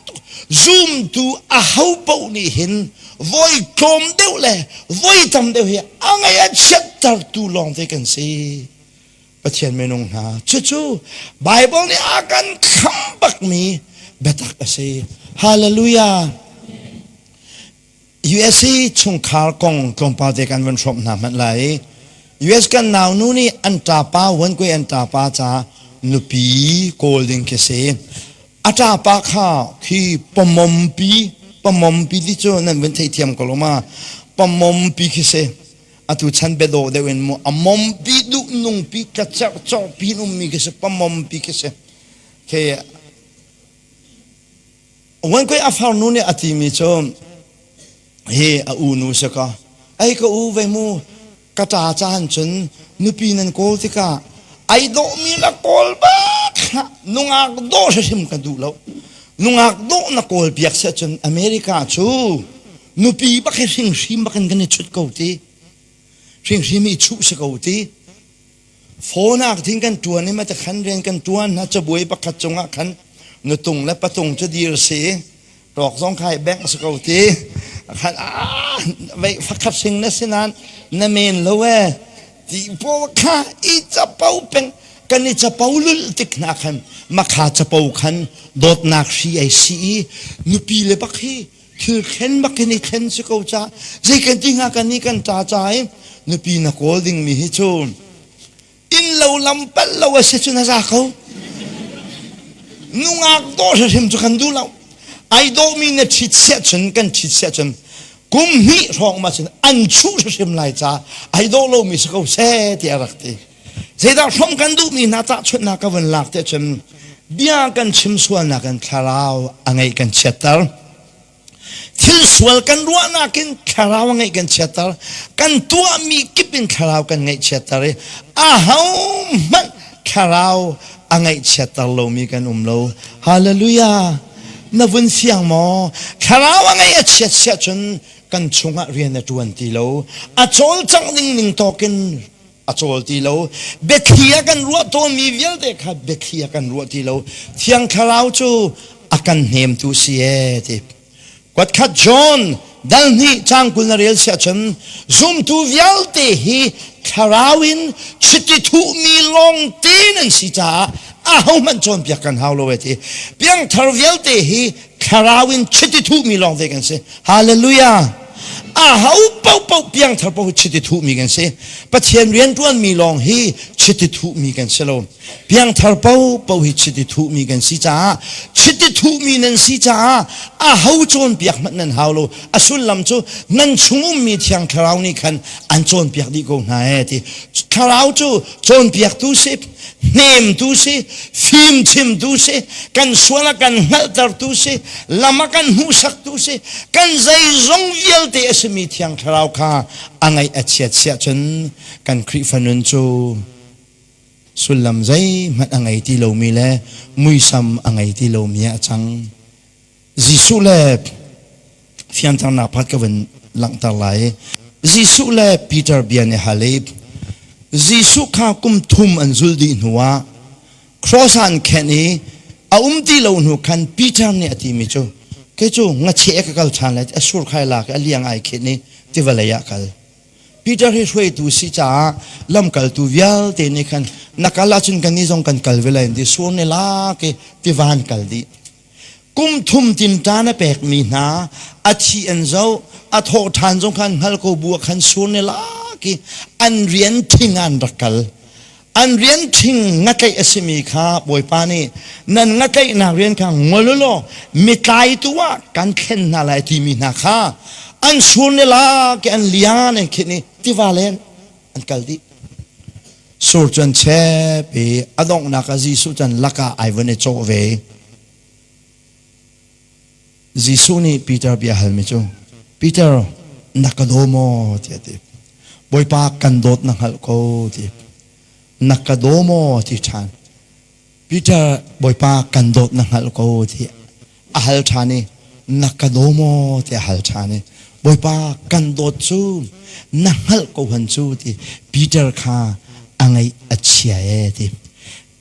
tuk. Zumtu a ho paoh nih hin voi tlawm deuh le voi tam deuh hi a ngei a chiattertu lawngte kan si. Pathian minung hna cucu Bible nih a kan kham bakmi biatak a si. Hallelujah. USA chungkhar kong tlawmpal te kan van hrawmh hna hmanh lai. US kan nau nu nih an ṭapa Wan Kwe an ṭapa ca nupi kawl ding khi si. A ṭapa kha khi pamompi pamompi ti cu nan van theithiam ko lo ma pamompi khi si. Atu chan biadawh deuh in mu a mompi duh nungpi ka cerh pi in ummi khi si pamompi khi si. Khi Wan Kwe a farnu nih a timi cu hi a u nu si ka ei ka u ve mu ka ṭa caan cun nupi nan kawl tikah ai dawhmi na kawl bak hlah nungak dawh hrim ka duh lo nungak dawh na kawl piak seh cun America cu nupi bak hi hringhrim bak in kan i chut ko ti hringhrim i chuh si ko ti phone ah thin kan tuan i mata khan rian kan tuan na cabuai pakhat cungah khan nutung le patung cu dir si tawk zong khai bank si ko ti khan ah vei fakhat sing na sinan na men lo e ti po kha i capo peng kan i capo lul tik hna khan makha capo khan dawtnak hri ai si i nupi le bak hi thil thlen bak in i thlen si ko ca zei kan ti hnga kan nih kan ṭa ca i nupi na kawl dingmi hi cu inn lo lam palh lo a si cu na za ko. Nungak dawh hrim cu kan duh lo. Ai dawhmi na ṭhit siah cun kan ṭhit siah cun kum hnih hrawng ma cun an chuh hrim lai ca ai dawh lomi si ko seh tiah rak ti. Zeidah hrom kan duhmi hna tahchunhnak ka vun lak te cun bia kan chim sualnak in thlarau a ngeih kan chiatter. Thil sual kan ruahnak in thlarau a ngeih kan chiatter. Kan tuahmi kip in thlarau kan ngeih chiatter i ahohmanh thlarau a ngeih chiatter lomi kan um lo. Hallelujah! Na vun fiang maw? Thlarau a ngeih a chiat siah cun kan chungah rian a ṭuan ti lo. A cawlcangh ning ning tawkin a cawl ti lo. Biathli a kan ruah tawnmi vialte kha biathli a kan ruah ti lo. Thiang Thlarau cu a kan hnemtu si ee ti. Kuatkhat John dal hnih cang 20 na rel siah cun zumtu vialte hi thlarau in chiti thuhmi lawng te nan si caah ahohmanh cawnpiak kan hau lo e ti. Piangthar vialte hi thlarau in chiti thuhmi lawng te kan si. Hallelujah. Aho paohpaoh piangthar paoh hi chiti thuhmi kan si. Pathian rianṭuanmi lawng hi chiti thuhmi kan si lo. Piangthar paohpaoh hi chiti thuhmi kan si caah chiti thuhmi nan si caah aho cawnpiak hmanh nan hau lo. A sullam cu nan chung ummi Thiang Thlarau nih khan an cawnpiak dih ko hna ee ti. Thlarau cu cawnpiaktu si, hnemtu si, fimchimtu si, kan sual a kan hngalhtertu si, lam a kan hmuhsaktu si, kan zeizong vialte a simi Thiang Thlarau kha a ngaih a chiat siah cun kan Khrihfa nun cu sullam zeihmanh a ngei ti lomi le muisam a ngei ti lomi ah a cang. Jesuh le fianternak pakhat ka vun langhter lai. Jesuh le Peter bia nih hal i. Jesuh kha kum thum an zulh dih hnuah cross ah an khenh i a um ti lo hnu khan Peter nih a timi cu kei cu ngacheh ka kal ṭhan lai a sur khai lak i a liang ai khenh i tiva lei ah kal. Peter hi hruaitu si caah lamkaltu vialte nih khan na kal ahcun kannih zong kan kal ve lai an ti sur ne lak i tiva an kal dih. Kum thum tinṭan a pekmi hna a thi an zoh, a thawh ṭhan zong kha an hngal ko bu ah khan sur ne lak i an rian ṭhing ah an rak kal. An rian ṭhing ngatlaih a simi kha Bawipa nih nan ngatlaihnak rian kha ngol u law mitlaitu ah kan thlen hna lai timi hna kha an sur ne lak i an lian an khinh i tiva len an kal dih. Sur cu an chep i a donghnak ah Jesuh cu an lakah ai vun i cawh ve. Jesuh nih Peter bia halmi cu, Peter, na ka daw maw? tiah a ti. Bawipa kan dawt na hngalh ko ti. Na ka daw maw? ti ṭhan. Peter, Bawipa kan dawt na hngalh ko ti a hal ṭhan i na ka daw maw? ti a hal ṭhan i Bawipa kan dawt cu na hngalh ko han cu ti Peter kha a ngaih a chia e ti.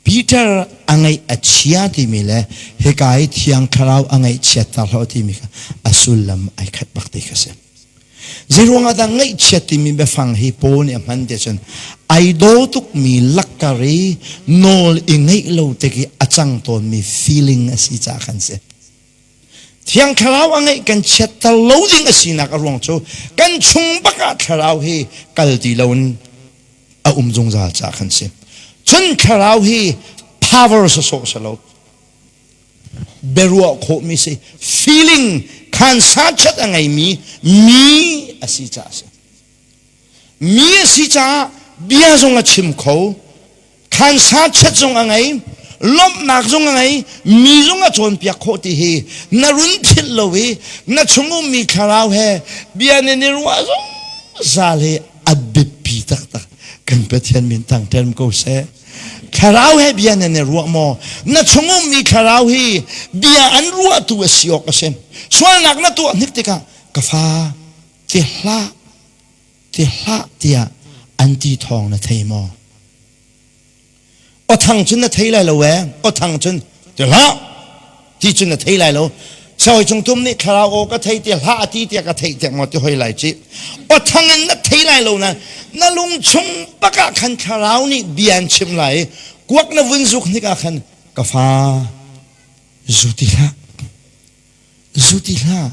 Peter a ngaih a chia timi le hika i Thiang Thlarau a ngaihchiatter hlah timi kha a sullam ai khat bak ti kha si. Zeiruang ah dah ngaihchiat timi biafang hi Paul nih a hman ti cun ai daw tukmi lakkar i nawl i ngeih lo tik i a cang tawnmi feeling a si caah khan si. Thiang Thlarau a ngeih kan chiatter lo ding a sinak a ruang cu kan chung bak ah Thlarau hi kal ti loin a um zungzal caah khan si. Cun Thlarau hi power sawsawh si lo. Biaruah khawhmi si feeling khan sachat a ngeimi mi a si caah a si. Mi a si caah bia zong a chim kho. Khansa chet zong a ngei, lawmhnak zong a ngei, mi zong a cawnpiak khawh ti hi na run philh lo i na chung ummi thlarau he bia nan i ruah zungzal hi a biapi taktak. Kan Pathian min thangṭhat ko seh. Thlarau he bia nan i ruah maw? Na chung ummi thlarau hi bia an ruahtu a si awk a si. Sualnak na tuah hnik tikah ka fa ti hlah ti hlah tiah an ti thawng na thei maw? Awthang cun na thei lai lo ee. Awthang cun ti hlah ti cun na thei lai lo. Sawi cung tum nih thlarau aw ka thei ti hlah ti tiah ka theih tiah maw ti hoi lai ci. Awthang in na thei lai lo na na lung chung bak ah khan thlarau nih bia an chim lai i kuak na vun zuk hnik ah khan ka fa zu ti hlah. Zu ti hlah,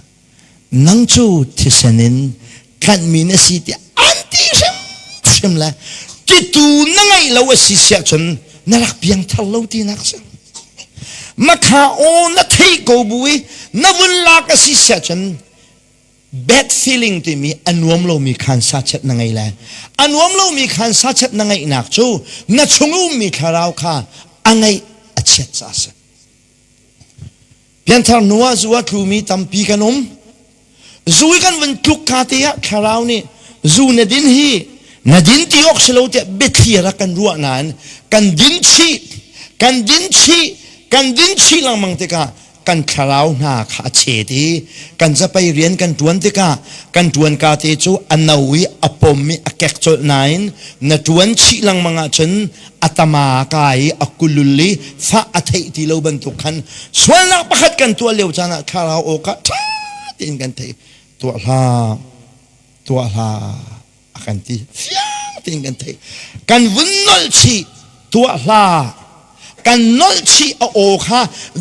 nang cu thisen in tlanhmi na si tiah an ti hrimhrim le titu na ngeih lo a si siah cun na rak piangthar lo tinak si. Makha aw na theih ko bu i na vun lak a si siah cun bad feeling timi a nuam lomi khan sachet na ngei lai. A nuam lomi khan sachet na ngeihnak cu na chung ummi thlarau kha a ngeih a chiat ca a si. Pianthar hnu ah zu a tlumi tampi kan um. Zu i kan vun tluk ka te ah thlarau nih zu na din hi na din ti awk si lo tiah biathli rak kan ruah nain kan din chih kan din chih kan din chih lengmang tikah kan thlarau hna kha a chet i kan zapei rian kan ṭuan tikah kan ṭuan ka te cu a no i a pom i a kek colh nain na ṭuan chih lengmang ahcun a tama ka i a kulul i fah a theih ti lo bantuk khan sualnak pakhat kan tuah lio caan ah thlarau aw kha ṭha tein kan theih tuah hlah tuah hlah a kan ti fiang tein kan theih kan vun nolh chih tuah hlah kan nolh chih a aw kha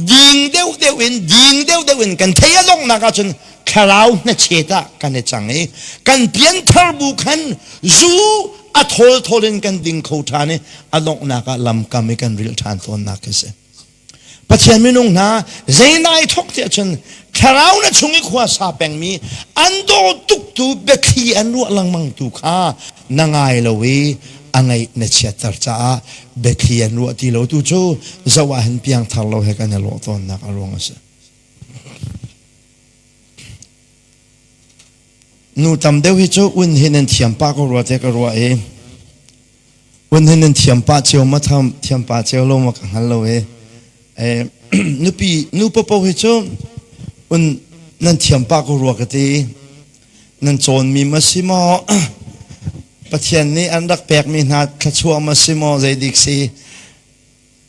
ding deuh deuh in ding deuh deuh in kan thei a donghnak ahcun thlarau hnachet ah kan i cang i kan pianthar bu khan zu a thawl thawl in kan ding kho ṭhan i a donghnak ah lamkam i kan rilh ṭhan tawnnak khi si. Pathian minung hna zei nai thawk tiah cun thlarau na chung i khua sa pengmi an daw tuk tu biathli an ruah lengmang tu kha na ngai lo i a ngaih na chiatter caah biathli an ruah ti lo tu cu zoh ah hin piangthar lo he kan i lawh tawnnak a ruang a si. Nu tam deuh hi cu un hi nan thiam pah ko rua te ka ruah i un hi nan thiam pah cio ma tham thiam pah cio lo ma ka hngal lo i nupi nu papo hi cu un nan thiam pah ko rua ka ti nan cawnmi ma si maw? Pathian nih an rak pekmi hna thluachuah maw si maw zeidik si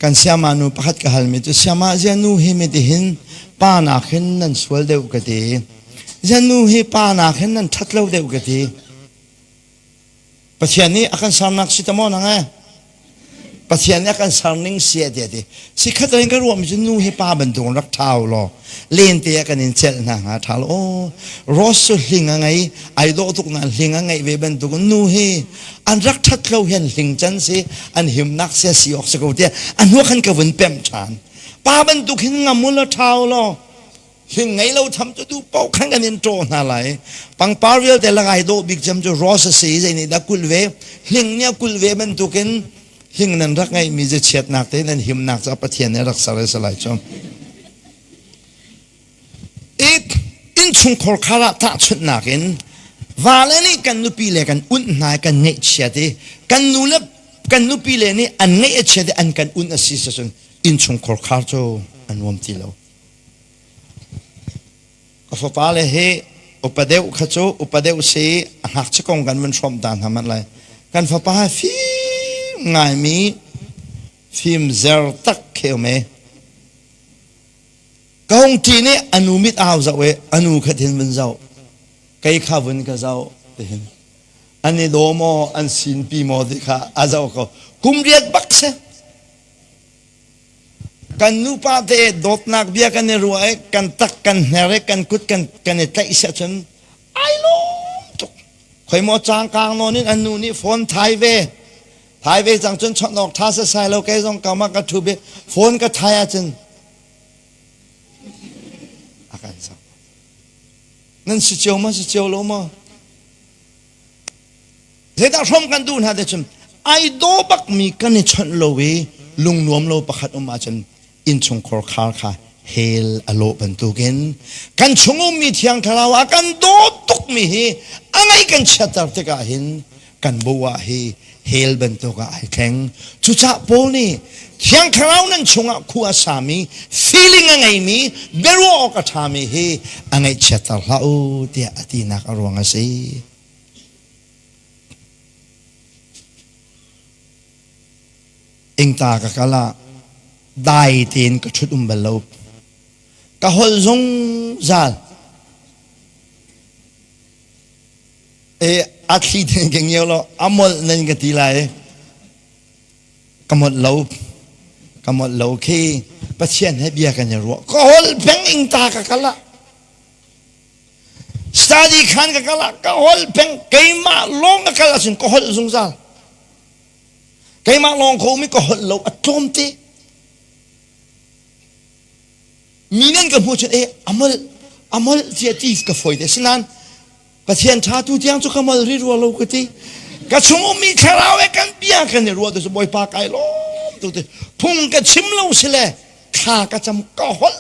kan siama nu pakhat ka halmi cu siama zia nu hi mitihin pa nak hin nan sual deuh ka ti zia nu hi pa nak hin nan ṭhat lo deuh ka ti Pathian nih a kan sernak si ta maw nang eh Pathian nih a kan ser ning si a ti a ti. Sikhat in ka ruahmi cu nu hi pa bantuk in rak ṭha u law lente ah kan in celh hna hnga ṭha lo. Aw Rose cu hling a ngei ai dawh tuk nain hling a ngeih ve bantuk in nu hi an rak ṭhat lo hian hling can si an himnak si a si awk si ko tiah a hnu khan ka vun pemh ṭhan. Pa bantuk hin ngam u law ṭha u law hling ngei lo tham cu duh paoh khan kan in ṭaw hna lai. Pangpar vialte lakai dawh bik cem cu rose a si zei nih dah kulh ve hling nih a kulh ve bantukin hling nan rak ngeihmi cu chiatnak te nan himnak cu Pathian nih a rak ser a si lai cu. Ik innchungkhar khar ah tahchunhnak in vale nih kan nupi le kan unh hna i kan ngeihchiat i kan nu le kan nupi le nih an ngeih a chiat i an kan unh a si cun innchungkhar khar cu a nuam ti lo. Ka fapale hi upa deuh kha cu upa deuh si a ngakchia kong kan vun hrawmh ta hna manh lai. Kan fapa hi fim ngaimi fim zer tak khi um i ka hung ṭi nih a nu mit au zoh i a nu kha thin vun zoh kei kha vun ka zoh tihin an i daw maw an sinpi maw ti kha a zoh ko kum riat bak si Kan nupa te dawtnak bia kan i ruah i kan tak kan hner i kan kut kan kan i tlaih siah cun ai lawm tuk. Khoi maw cangkang nawn in an nu nih phone thai ve. Thai ve cang cun chawnh awk tha sasai lo kei zong kam ah ka thu bi phone ka thai ahcun a kan sak. Nan si cio ma si cio lo maw? Zeidah hrawm kan duh hna te cun ai daw bakmi kan i chawnh lo i lungnuam lo pakhat um ahcun innchungkhar khar kha hell a lawh bantukin kan chung ummi thiang thlarau a kan daw tukmi hi a ngaih kan chiatter tikah hin kan bo ah hi hell bantuk ah ai thleng. Cucah Paul nih thiang thlarau nan chungah khua a sami feeling a ngeimi biaruah awk a ṭhami hi a ngaihchiatter hlah u tiah a tinak a ruang a si. Ingta ka kal ah dai tein ka ṭhut um bal lo. Ka holh zungzal. E a thli tein ka ngio lo, a molh nan ka ti lai. Ka molh lo. Ka molh lo khi Pathian he bia kan i ruah. Ka holh peng ingta ka kal ah. Study khan ka kal ah ka holh peng keimah lawng ka kal ahcun ka holh zungzal. Keimah lawng ko mi ka holh lo a tlawm te. Mi nan ka hmuh cun e amol amol tia ti ka foi te sinan Pathian tha tu tiang cu ka mol ri rua lo ka ti. Ka chung ummi thlarau e kan bia kan i ruah tu Bawipa kai lawm tu ti phung ka chim lo si le thla ka cam ka holh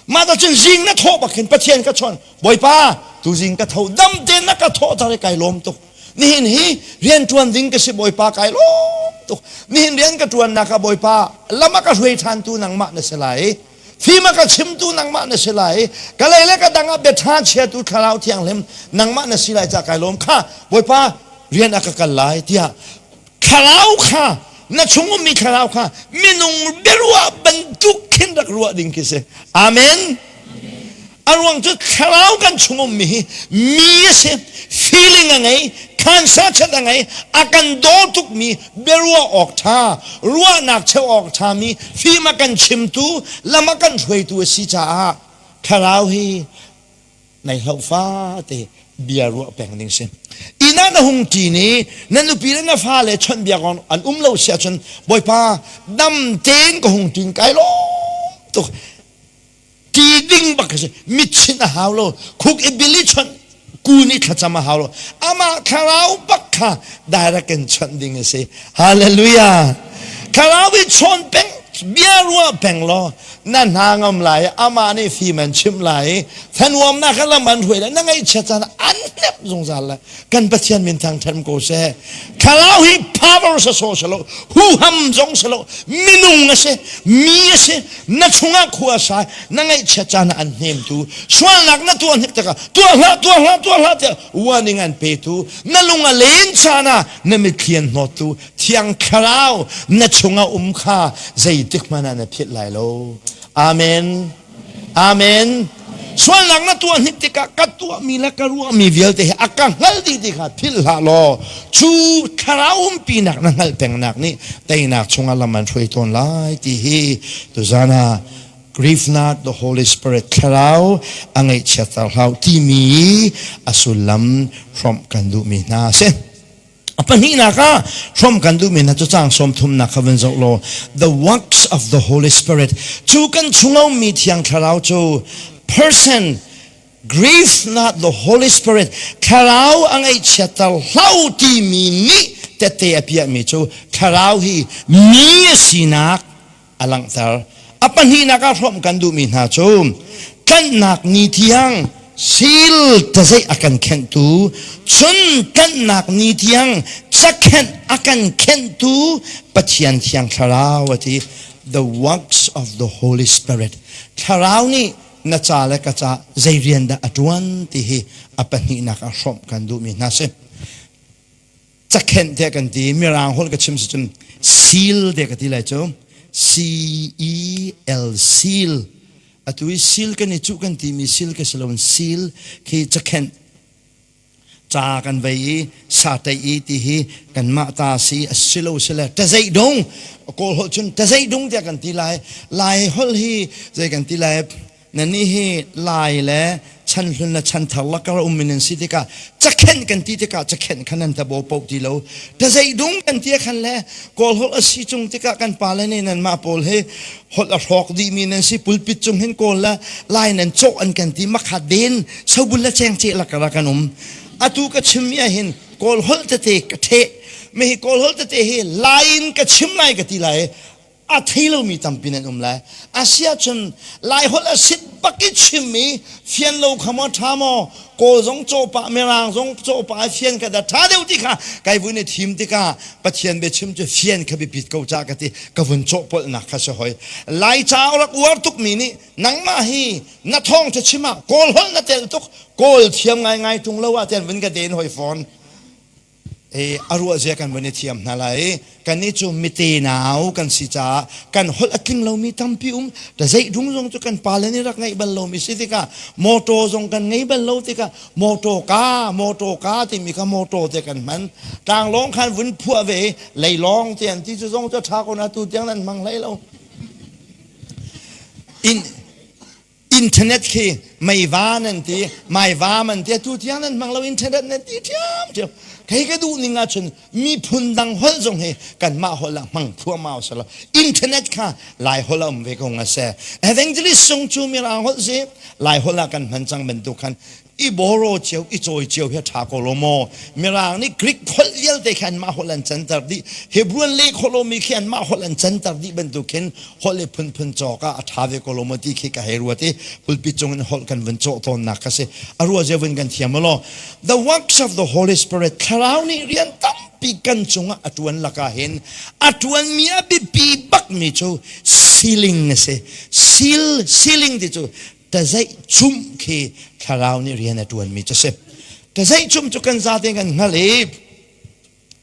Mah ta cun zing na thawh bak khin Pathian ka chawnh. Bawipa, tu zing ka tho dam te na ka thawh tar i kai lawm tuk. Nihin hi rian ṭuan ding ka si Bawipa kai lawm tuk. Nihin rian ka ṭuannak ah Bawipa lam a ka hruai ṭhan tu nangmah na si lai. Fim a ka chimtu nangmah na si lai. Ka lei le ka dang ah bia ṭha chiatu thlarau thianghlim nangmah na si lai ca kai lawm kha Bawipa rian a ka kal lai tiah thlarau kha na chung ummi thlarau kha minung biaruah bantuk khin rak ruah ding khi si amen a ruang cu thlarau kan chung ummi hi mi a si feeling a ngei khansa chat a ngei a kan daw tukmi biaruah awk ṭha ruahnak cheu awk ṭhami fim a kan chimtu lam a kan hruaitu a si caah thlarau hi Nei hloh fate bia ruah peng ding si. Inn ah na hung ṭi ni na nupi le na fale chawnhbiak an um lo si ahcun Bawipa dam tein ka hung ṭin kai lawm tuk. Ṭi ding bak si. Mitchinh a hau lo. Khuk i bil i chawnh kun i thlacam a hau lo. Amah thlarau bak kha direct in chawnh ding a si. Hallelujah. Thlarau i chawn peng. Bia ruah peng law na hna ngam lai, amah nih fim an chimh lai, thanuamnak kha lam an hruai lai, na ngaihchiat caan an hnep zungzal lai. Kan Pathian min thangṭhat ko seh. Thlarau hi power sa sawh si lo, huham zong si lo, minung a si, mi a si, na chungah khua a sai, na ngaihchiat caan ah an hnemtu, sualnak na tuah hnik tikah tuah hlah, tuah hlah, tuah hlah tiah warning an petu, na lung a len caan ah na mitthli an hnawttu, Thiang Thlarau na chungah um kha zeitik hmanh ah na philh lai lo. Amen. Amen. Sualnak na tuah hnik tikah ka tuahmi le ka ruahmi vialte hi a ka hngalh dih ti kha philh hlah law cu thlarau umpinak na hngalh pengnak nih teinak chungah lam an hruai tawn lai ti hi tuzan ah grieve not the Holy Spirit thlarau a ngaihchiatter hlah timi a sullam hrawmh kan duhmi hna a si. A pahnihnak ah hrawm kan duhmi hna cu caang sawmthumnak kha vun zoh law the works of the Holy Spirit cu kan chung a ummi Thiang Thlarau cu person grieve not the Holy Spirit Thlarau a ngaihchiatter hlah timi nih tette a piahmi cu Thlarau hi mi a sinak a langhter. A pahnihnak ah hrawmh kan duhmi hna cu tlanhnak ni tiang sil tazeih a kan khenhtu, cun tlanhnak ni tiang cakhenh a kan khenhtu Pathian Thiang Thlarau a ti. The works of the Holy Spirit. Thlarau nih na ca le ka ca zei rian dah a ṭuan ti hi a pahnihnak ah hrawmh kan duhmi hna si. Cakhenh tiah kan ti. Mirang holh ka chim si cun seal tiah ka ti lai cu. C E L seal. Atu i seal kan i cuh kan timi seal ka si loin seal khi cakhenh ca kan vei i sa tei i ti hi kanmah ta si a si lo si le tazeih dong kawl holh cun tazeih dong tiah kan ti lai lai holh hi zei kan ti lai Nannih hi Lai le chanhlun le chanthar lakar um in nan si tikah cakhenh kan ti tikah cakhenh khan nan tabo poh ti lo. Tazeidung kan ti khan le Kawl holh a si cung tikah kan pale nih nanmah pawl hi holh a hrawk dihmi nan si pulpit cung hin Kawl le Lai nan cawh an kan ti makha den sobul le cengceh lakar ah kan um. Atu ka chimmi ah hin Kawl holh tete ka theh. Mi hi Kawl holh tete hi Lai in ka chim lai ka ti lai. A thei lomi tampi nan um lai. Asiahcun Laiholh a sit bak i chim i fian lo kha maw ṭha maw Kawl zong cawpah Mirang zong cawpah i fian kha dah ṭha deuh ti kha kai vun i thim tikah Pathian biachim cu fian kha biapit ko ca ka ti ka vun cawhpolhnak kha si hoi. Laica a rak uar tukmi nih nangmah hi na thawngṭha chim ah Kawl holh na telh tuk Kawl thiam ngaingai ṭung lo ah tian vun ka den hoi fawn. A ruah zia kan vun i thiam hna lai i kannih cu mite nau kan si caah kan holh a tling lomi tampi um ta zeidung zong cu kan pale nih rak ngeih bal lomi si tikah motor zong kan ngei bal lo tikah motor ka motor ka timi kha motor te kan hman tlanglawng khan vun phuah ve leilawng te an ti cu zong cu ṭha ko na tu tiang nan hmang hlei lo in Internet khi meiva nan ti, maiva man ti, atu tiang nan hmang lo internet nan ti ṭhiam ṭhiam. Kei ka duh ning ahcun miphun dang holh zong hi kanmah holh ah hmang thluahmah usih law internet kha Lai holh a um ve ko nga seh. Evangelist sung cu mirang holh si, Lai holh ah kan hman cang bantuk khan i boro cio i cawi cio hi a ṭha ko lo maw mirang nih Greek holh vialte khi anmah holh an canter dih Hebrew an leh khawh lomi khi anmah holh an canter dih bantuk khin holh le phunphun cawk ah a ṭha ve ko lo maw ti khi ka hei ruat i pulpit cung in holh kan vun cawh tawnnak kha si a ruah zia vun kan thiam law the works of the Holy Spirit thlarau nih rian tampi kan cungah a ṭuan lakah hin a ṭuanmi a biapi bakmi cu sealing a si seal sealing ti cu tazeih cumh khi thlarau nih rian a ṭuanmi cu si. Tazeih cumh cu kan zate kan hngalh i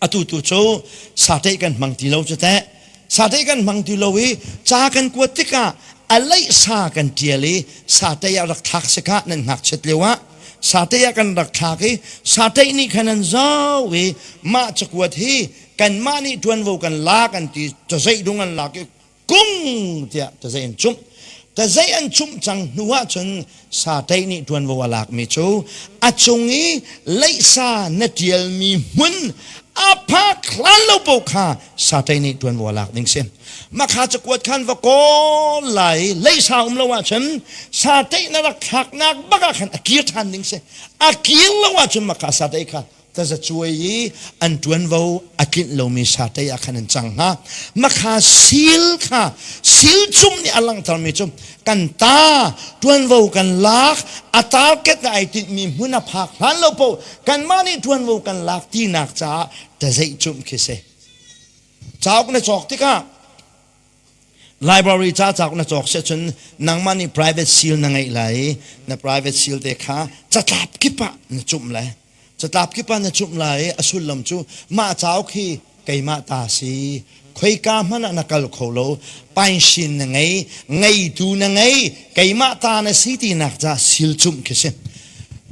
atu tu cu satei kan hmang ti lo cu teh. Satei kan hmang ti lo i ca kan kuat tikah a leih sa kan ṭial i satei ah rak thlak si khah nan ngakchiat lio ah satei ah kan rak thlak i satei nih khan an zoh i mah cakuat hi kanmah nih ṭuanvo kan lak an ti cazeih dung an lak i kung tiah tazei an cumh tazei an cumh cang hnu ahcun satei nih ṭuanvo a lakmi cu a cung i leihsa na ṭialmi hmun a phak hlan lo paoh kha satei nih ṭuanvo a lak ding si makha cakuat khan va kawl lai leihsa um lo ahcun satei na rak thlaknak bak ah khan a kir ṭhan ding si a kir lo ahcun makha satei kha. Tazacuai i an ṭuanvo a tlinh lomi satei ah khan an cang hnga. Makha sil kha sil cung nih a langhtermi cu kan ta ṭuanvo kan lak a target na ai tinhmi hmun a phak hlan lo paoh kanmah nih ṭuanvo kan lak tinak caah tazeih cumh khi si. Cauk na cawk tikah Library ca cauk na cawk si ahcun nangmah nih private seal na ngeih lai i na private seal te kha catlap kip ah na cumh lai. Catlap kip ah na cumh lai i a sullam cu mah cauk hi keimah ta si. Khoika hmanh ah na kal kho lo. Painshin na ngei, ngeitu na ngei, keimah ta na si tinak ca seal cumh khi si.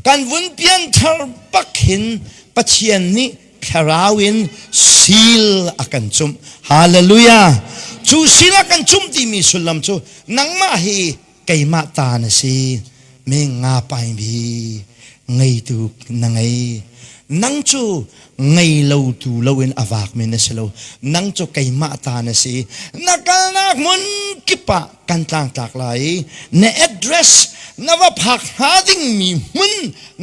Kan vun pianthar bak hin Pathian nih Thlarau in seal a kan cumh. Hallelujah! Cu seal a kan cumh timi sullam cu nangmah hi keimah ta na si. Mi nga pai bi ngeitu na ngei. Nang cu ngei lo tu loin a vakmi na si lo. Nang cu keimah ta na si. Na kalnak hmun kip ah kan tlangtlak lai. Na address na va phak hnga dingmi hmun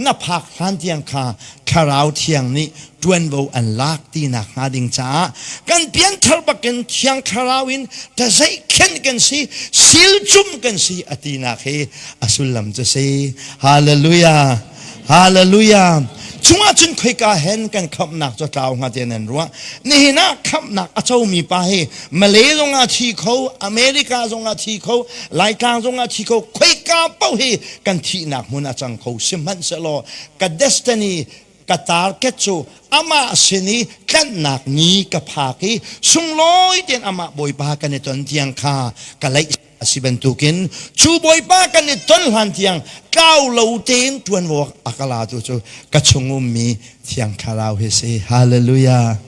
na phak hlan tiang kha Thlarau Thiang nih ṭuanvo an lak tinak hnga ding caah kan pianthar bakin Thiang Thlarau in tazeihkhenh kan si, silcum kan si a tinak hi a sullam cu si. Hallelujah! Hallelujah! Chungah cun khoika hen kan khamhnak cu tlau hnga tiah nan ruah. Nihin ah khamhnak a comi pa hi Malay zongah thi kho, America zongah thi kho, Laitlang zongah thi kho, khoika paoh hi kan thihnak hmun a cang kho. Sihmanhsehlaw ka destiny ka target cu amah sin i tlanhnak ni ka phak i sunglawi tein amah Bawipa kan i ton tiang kha ka laih a si bantukin cu Bawipa kan i ton hlan tiang tlau lo tein ṭuanvo a ka latu cu ka chung ummi Thiang Thlarau hi si. Hallelujah.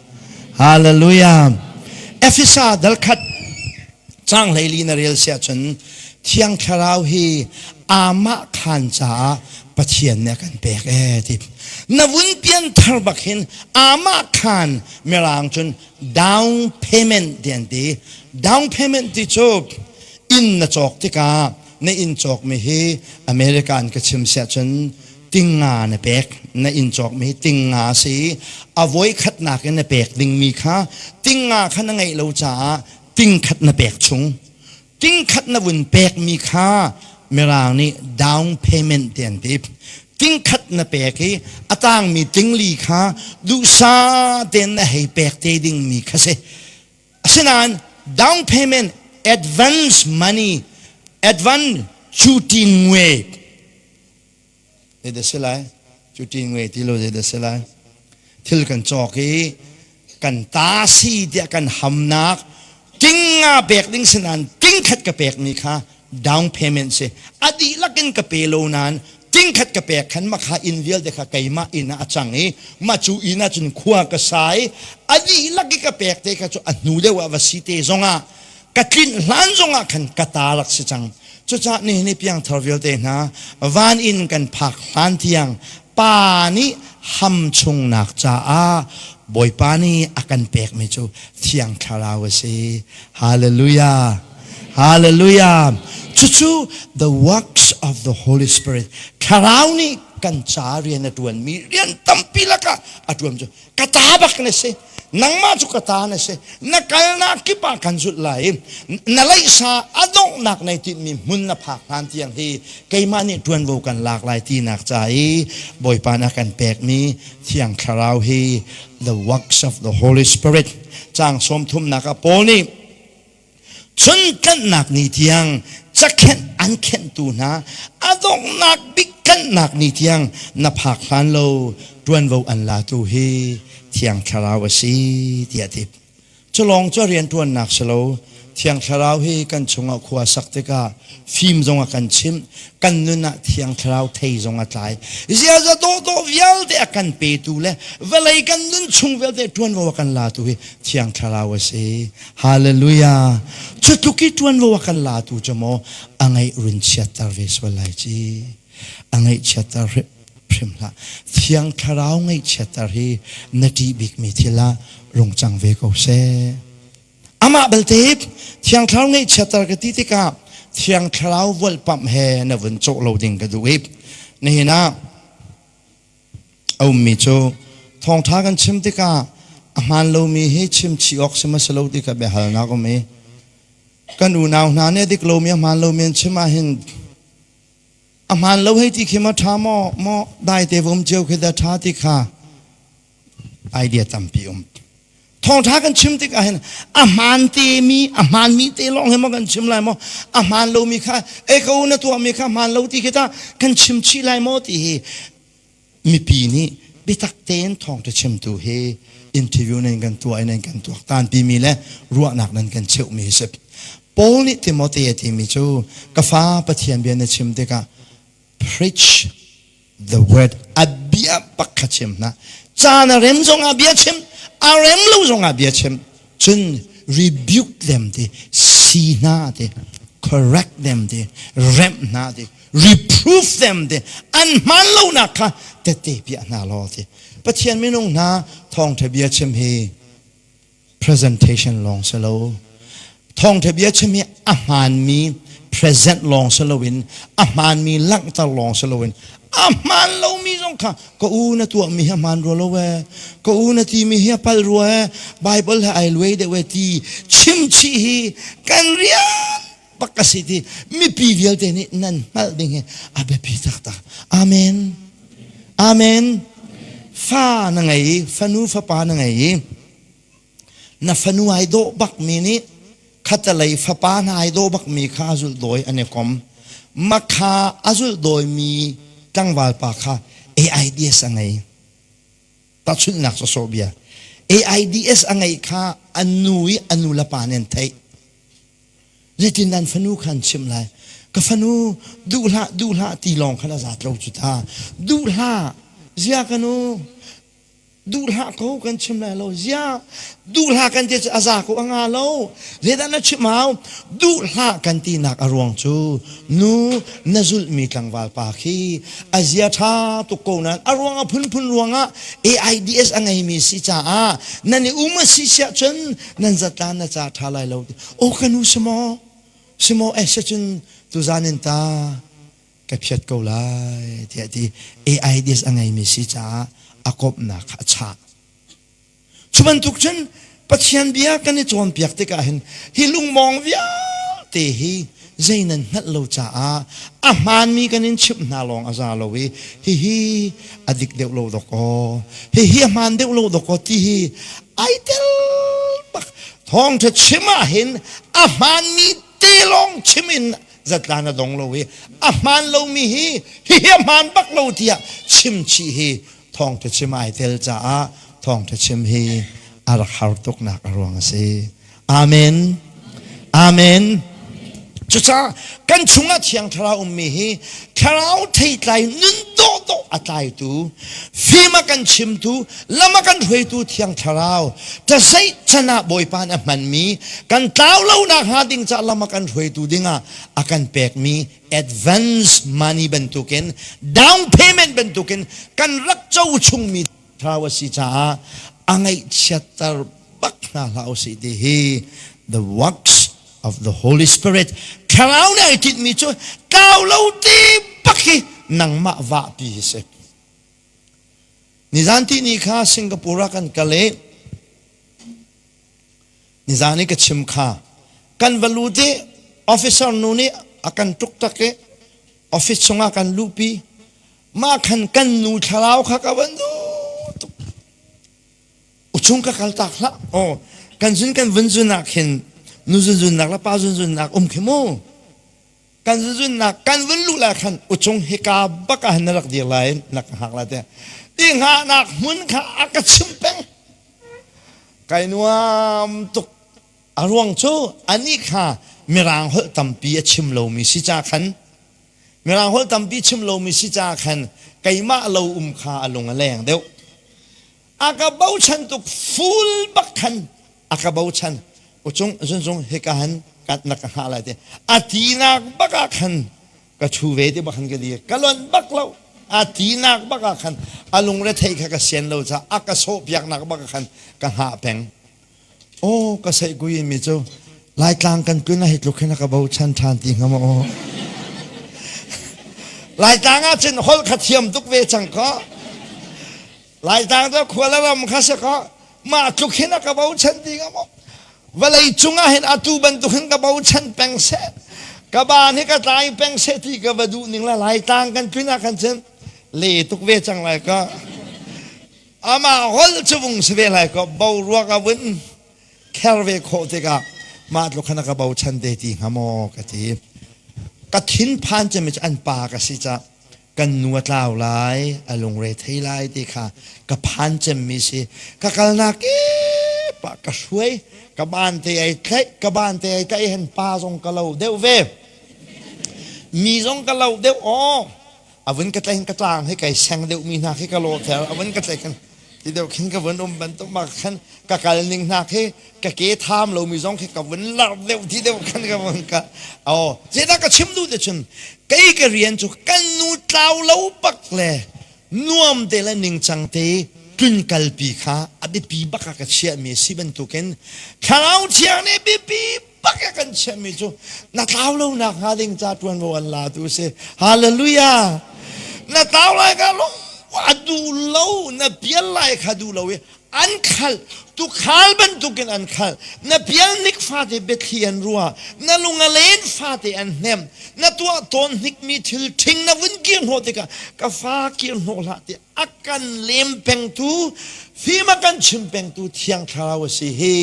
Hallelujah. Efesa dal khat Caang 14 na rel siah cun Thiang Thlarau hi amah khaan caah Pathian nih a kan pek ee ti. Na vun pianthar bak hin amah khaan Mirang cun down payment ti an ti. Down payment ti cu inn na cawk tikah na inn cawkmi hi America in ka chim siah cun tingnga na pek na inn cawkmi hi tingnga a si a voi khatnak in na pek dingmi kha tingnga kha na ngeih lo caah tingkhat na pek chung tingkhat na vun pekmi kha mirang nih down payment ti an ti tingkhat na pek i a tangmi tingli kha duhsa tein na hei pek te dingmi kha si asinain down payment advance money advance cu tin ngwe Zeidah si lai? Cu ṭin ngei ti lo zeidah si lai? Thil kan cawk i kan ta si tiah kan hamnak ting nga pek ding si nain ting khat ka pekmi kha down payment si. A dihlak in ka pe lo nain ting khat ka pek khan makha inn vialte kha keimah inn ah a cang i mah cu inn ah cun khua ka sa i a dihlak i ka pek te kha cu a hnu deuh ah va si te zongah ka tlinh hlan zongah khan ka ta rak si cang. Cucaah nihin i piangthar vialte hna van inn kan phak hlan tiang Pa nih ham chungnak caah Bawipa nih a kan pekmi cu Thiang Thlarau a si. Hallelujah. Hallelujah. Cucu the works of the Holy Spirit. Thlarau nih kan ca rian a ṭuanmi rian tampi lakah a ṭuan cu ka ta bak na si nangmah cu ka ta na si na kalnak kip ah kan zulh lai i na leihsa a donghnak nei tinhmi hmun na phak hlan tiang hi keimah nih ṭuanvo kan lak lai tinak ca i Bawipa nih a kan pekmi Thiang Thlarau hi the works of the Holy Spirit caang sawmthumnak ah Paul nih Cun tlanhnak ni tiang cakhenh an khenhtu hna a donghnak bik tlanhnak ni tiang na phak hlan lo ṭuanvo an latu hi Thiang Thlarau a si tiah a ti. Cu lawng cu a rianṭuannak si lo. Thiang Thlarau hi kan chungah khua sak tikah fim zong a kan chimh, kan nun ah Thiang Thlarau thei zong a tlai. Ziaza dawhdawh vialte a kan petu le vawlei kan nun chung vialte ṭuanvo a kan latu hi Thiang Thlarau a si. Hallelujah. Cu tluk i ṭuanvo a kan latu cu maw a ngaih run chiatter ve sual lai ci. A ngaih chiatter hrim hlah. Thiang Thlarau ngaih chiatter hi na ṭih bikmi thil ah rung cang ve ko seh. Amah belte Thiang Thlarau ngaih chiatter ka ti tikah Thiang Thlarau volhpamh he na vun cawh lo ding ka duh i nihin ah a ummi cu Thawngṭha kan chim tikah a hmaan lomi hi chim chih awk si maw si lo ti kha biahalnak um i kan unau hna nih a dik lomi a hmaan lomi an chim ahhin a hmaan lo hei ti khi ma ṭha maw maw dai te va um cio khi dah ṭha ti kha idea tampi um. Thawngṭha kan chim tikah hin a hmaan temi a hmaanmi te lawng hi maw kan chim lai maw a hmaan lomi kha e ko na tuahmi kha hmaan lo ti khi ta kan chim chih lai maw ti hi mipi nih biatak tein thawngṭha chimtu hi interview nan kan tuah i nan kan tuaktan timi le ruahnak nan kan cheuhmi hi si. Paul nih Timote a timi cu ka fa Pathian bia na chim tikah preach the word a bia bak kha chim hna caan a rem zongah bia chim a rem lo zongah bia chim cun rebuke them ti si hna ti correct them ti remh hna ti reprove them ti an hmaan lonak kha tette piah hna law ti Pathian minung hna thawngtha bia chim hi presentation lawng si lo thawngtha bia chim hi a hmaanmi present lawng si loin a hmaanmi langhter lawng si loin a hmaan lomi zong kha ka u na tuahmi hi a hmaan rua lo ee ka u na timi hi a pal rua ee Bible he ai luai deuh ee ti chimchih hi kan rian bak a si ti mipi vialte nih nan hngalh ding hi a biapi taktak amen amen fa na ngei i fanu fapa na ngei i na fanu ai dawh bak mi nih khatalei fapa hna ai dawh bak mi kha a zulh dawi an i kom makha a zulh dawi mi tlangval pa kha AIDS a ngei tahchunhnak sawsawh bia AIDS a ngeih kha an nu i a nu le pa nih an theih Zeitin nan fanu kha an chimh lai? Ka fanu duh hlah duh hlah ti lawng khan a zat lo cu ta. Duh hlah zia ka nu duh hlah ko kan chim lai lo zia duh hlah kan ti cu a za ko a nga lo zeidah na chim hau duh hlah kan tinak a ruang cu nu na zulhmi tlangval pa khi a zia ṭha tuk ko nain a ruang a phunphun ruangah AIDS a ngeimi si caah nan i um a si siah cun nan zatlan na ca ṭha lai lo aw ka nu si maw si maw eh cun tuzan in ta ka phiat ko lai tiah ti AIDS a ngeimi si caah a komhnak kha a chah cu bantuk cun Pathian bia kan i cawnpiak tikah hin hi lungmawng vialte hi zei nan hngalh lo caah a hmaanmi kan in chimh hna lawng a za lo i hihi a dik deuh lo dok aw hihi a hmaan deuh lo dok aw ti hi ai tel bak thawngṭha chim ah hin a hmaanmi te lawng chim in zatlan a dong lo i a hmaan lomi hi hihi a hmaan bak lo tiah chim chih hi thawngṭha chim ai tel caah thawngṭha chim hi a rak har tuknak a ruang a si. Amen. Amen. Cucaah kan chungah Thiang Thlarau ummi hi Thlarau theitlai nun dawhdawh a tlaitu, fim a kan chimtu, lam a kan hruaitu Thiang Thlarau, tazeih can ah Bawipa nih a hmanmi, kan tlau lonak hnga ding caah lam a kan hruaitu dingah a kan pekmi advance money bantukin, down payment bantukin kan rak co chungmi Thlarau a si caah a ngaihchiatter bak hna hlah usih ti hi the works of the Holy Spirit Thlarau nih ai tinhmi cu tlau lo ti bak hi nangmah vahpi hi si. Nizan ti ni kha Singapore ah kan kal i nizan i ka chim kha kan va lut i officer nu nih a kan tuk tak i office chungah kan luhpi Mah khan kan nu thlarau kha ka van duh tuk. Uchung ka kal tak hlah. Oh, kan zun kan vun zun ah khin nu zun zun nak le pa zun zun nak um khi mu. Kan zun zun nak kan vun lu la khan uchung hika bak ah na rak dir lai na ka hak la te. Ti nga nak hmun kha a ka chim peng. Kai nuam tuk. A ruang cu ani kha mirang holh tampi a chim lomi si ca khan Mirang holh tampi chim lomi si ca khan keimah lo um kha a lung a leng deuh. A ka bochan tuk full bak khan a ka bochan. Ucung zunzung hika han kat na ka hngah lai te. A tinak bak ah khan ka thu ve ti bak khan ka dir. Ka lonh bak lo. A tinak bak ah khan a lungre thei kha ka sian lo ca a ka sawh piaknak bak ah khan ka hngah peng. Aw ka seihkui mi cu Laitlang kan tlun ah hi tluk hin a ka bochan ṭhan ti hnga maw? Laitlang ah cun holh kha thiam tuk ve cang kaw. Laitlang cu khua le ram kha si kaw mah tluk hin a ka bochan ti hnga maw? Vawlei cungah hin atu bantuk hin ka bochan peng seh. Ka baan hi ka tlai peng seh ti ka va duh ning la Laitlang kan tlun ah khan cun le tuk ve cang lai ka. Amah holh cu vung si ve lai kaw boruak a vun kher ve khawh tikah mah tluk khan a ka bochan te ti hnga maw ka ti. Ka thinphan cem cu an pa ka si cah kan nu a tlau lai, a lungre thei lai ti kha ka phan cemmi si. Ka kalnak kip ah ka hruai, ka ban te ai tlaih, ka ban te ai tlaih hen pa zong ka lo deuh ve. Mi zong ka lo deuh aw. A vun ka tlaih ka tlang hi kai seng deuh mi hna khi ka lawh a vun ka tlaih khan ti deuh khin ka vun um bantuk ma khan ka kal ning hna khi ka ke tham lo mi zong khi ka vun lar deuh ti deuh khan ka vun ka oh zeidah ka chim duh te chun kei ka rian cu kan nu tlau lo bak le nuam te le ningcang te tlun kalpi kha a biapi bak ah ka chiah mi si bantukin thlarau thiang nih biapi bak a kan chiah mi cu na tlau lo nak hnga ding ca tuanvo an la tu si hallelujah na tlau lai ka lung a duh lo na pial lai kha duh lo i an khal tukhal bantukin an khal na pial nik fate biathli an rua na lung a len fate an hnem na tuah tawn hnikmi thil ṭhing na vun kir hnawh tikah ka fa kir hnawh hlah ti a kan lem pengtu fim a kan chim pengtu thiang thlarau a si hi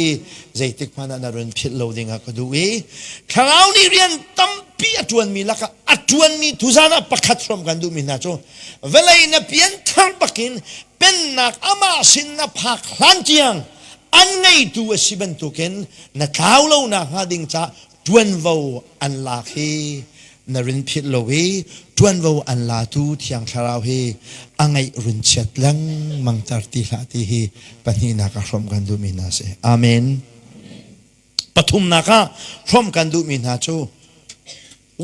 zeitik hmanh ah na run philh lo ding ah ka duh i thlarau nih rian tampi a ṭuanmi lakah a ṭuanmi tuzan ah pakhat hrawm kan duhmi hna cu vawlei na pian thar bakin pennak amah sin na phak hlan tiang an ngeitu a si bantukin na tlau lo nak hnga ding ca ṭuanvo an lak hi na rin philh lo i ṭuanvo an latu thiang thlarau hi a ngaih run chiat lengmang ter ti hlah ti hi pahnihnak ah hrawmh kan duhmi hna si. Amen. Pathumnak ah hrawmh kan duhmi hna cu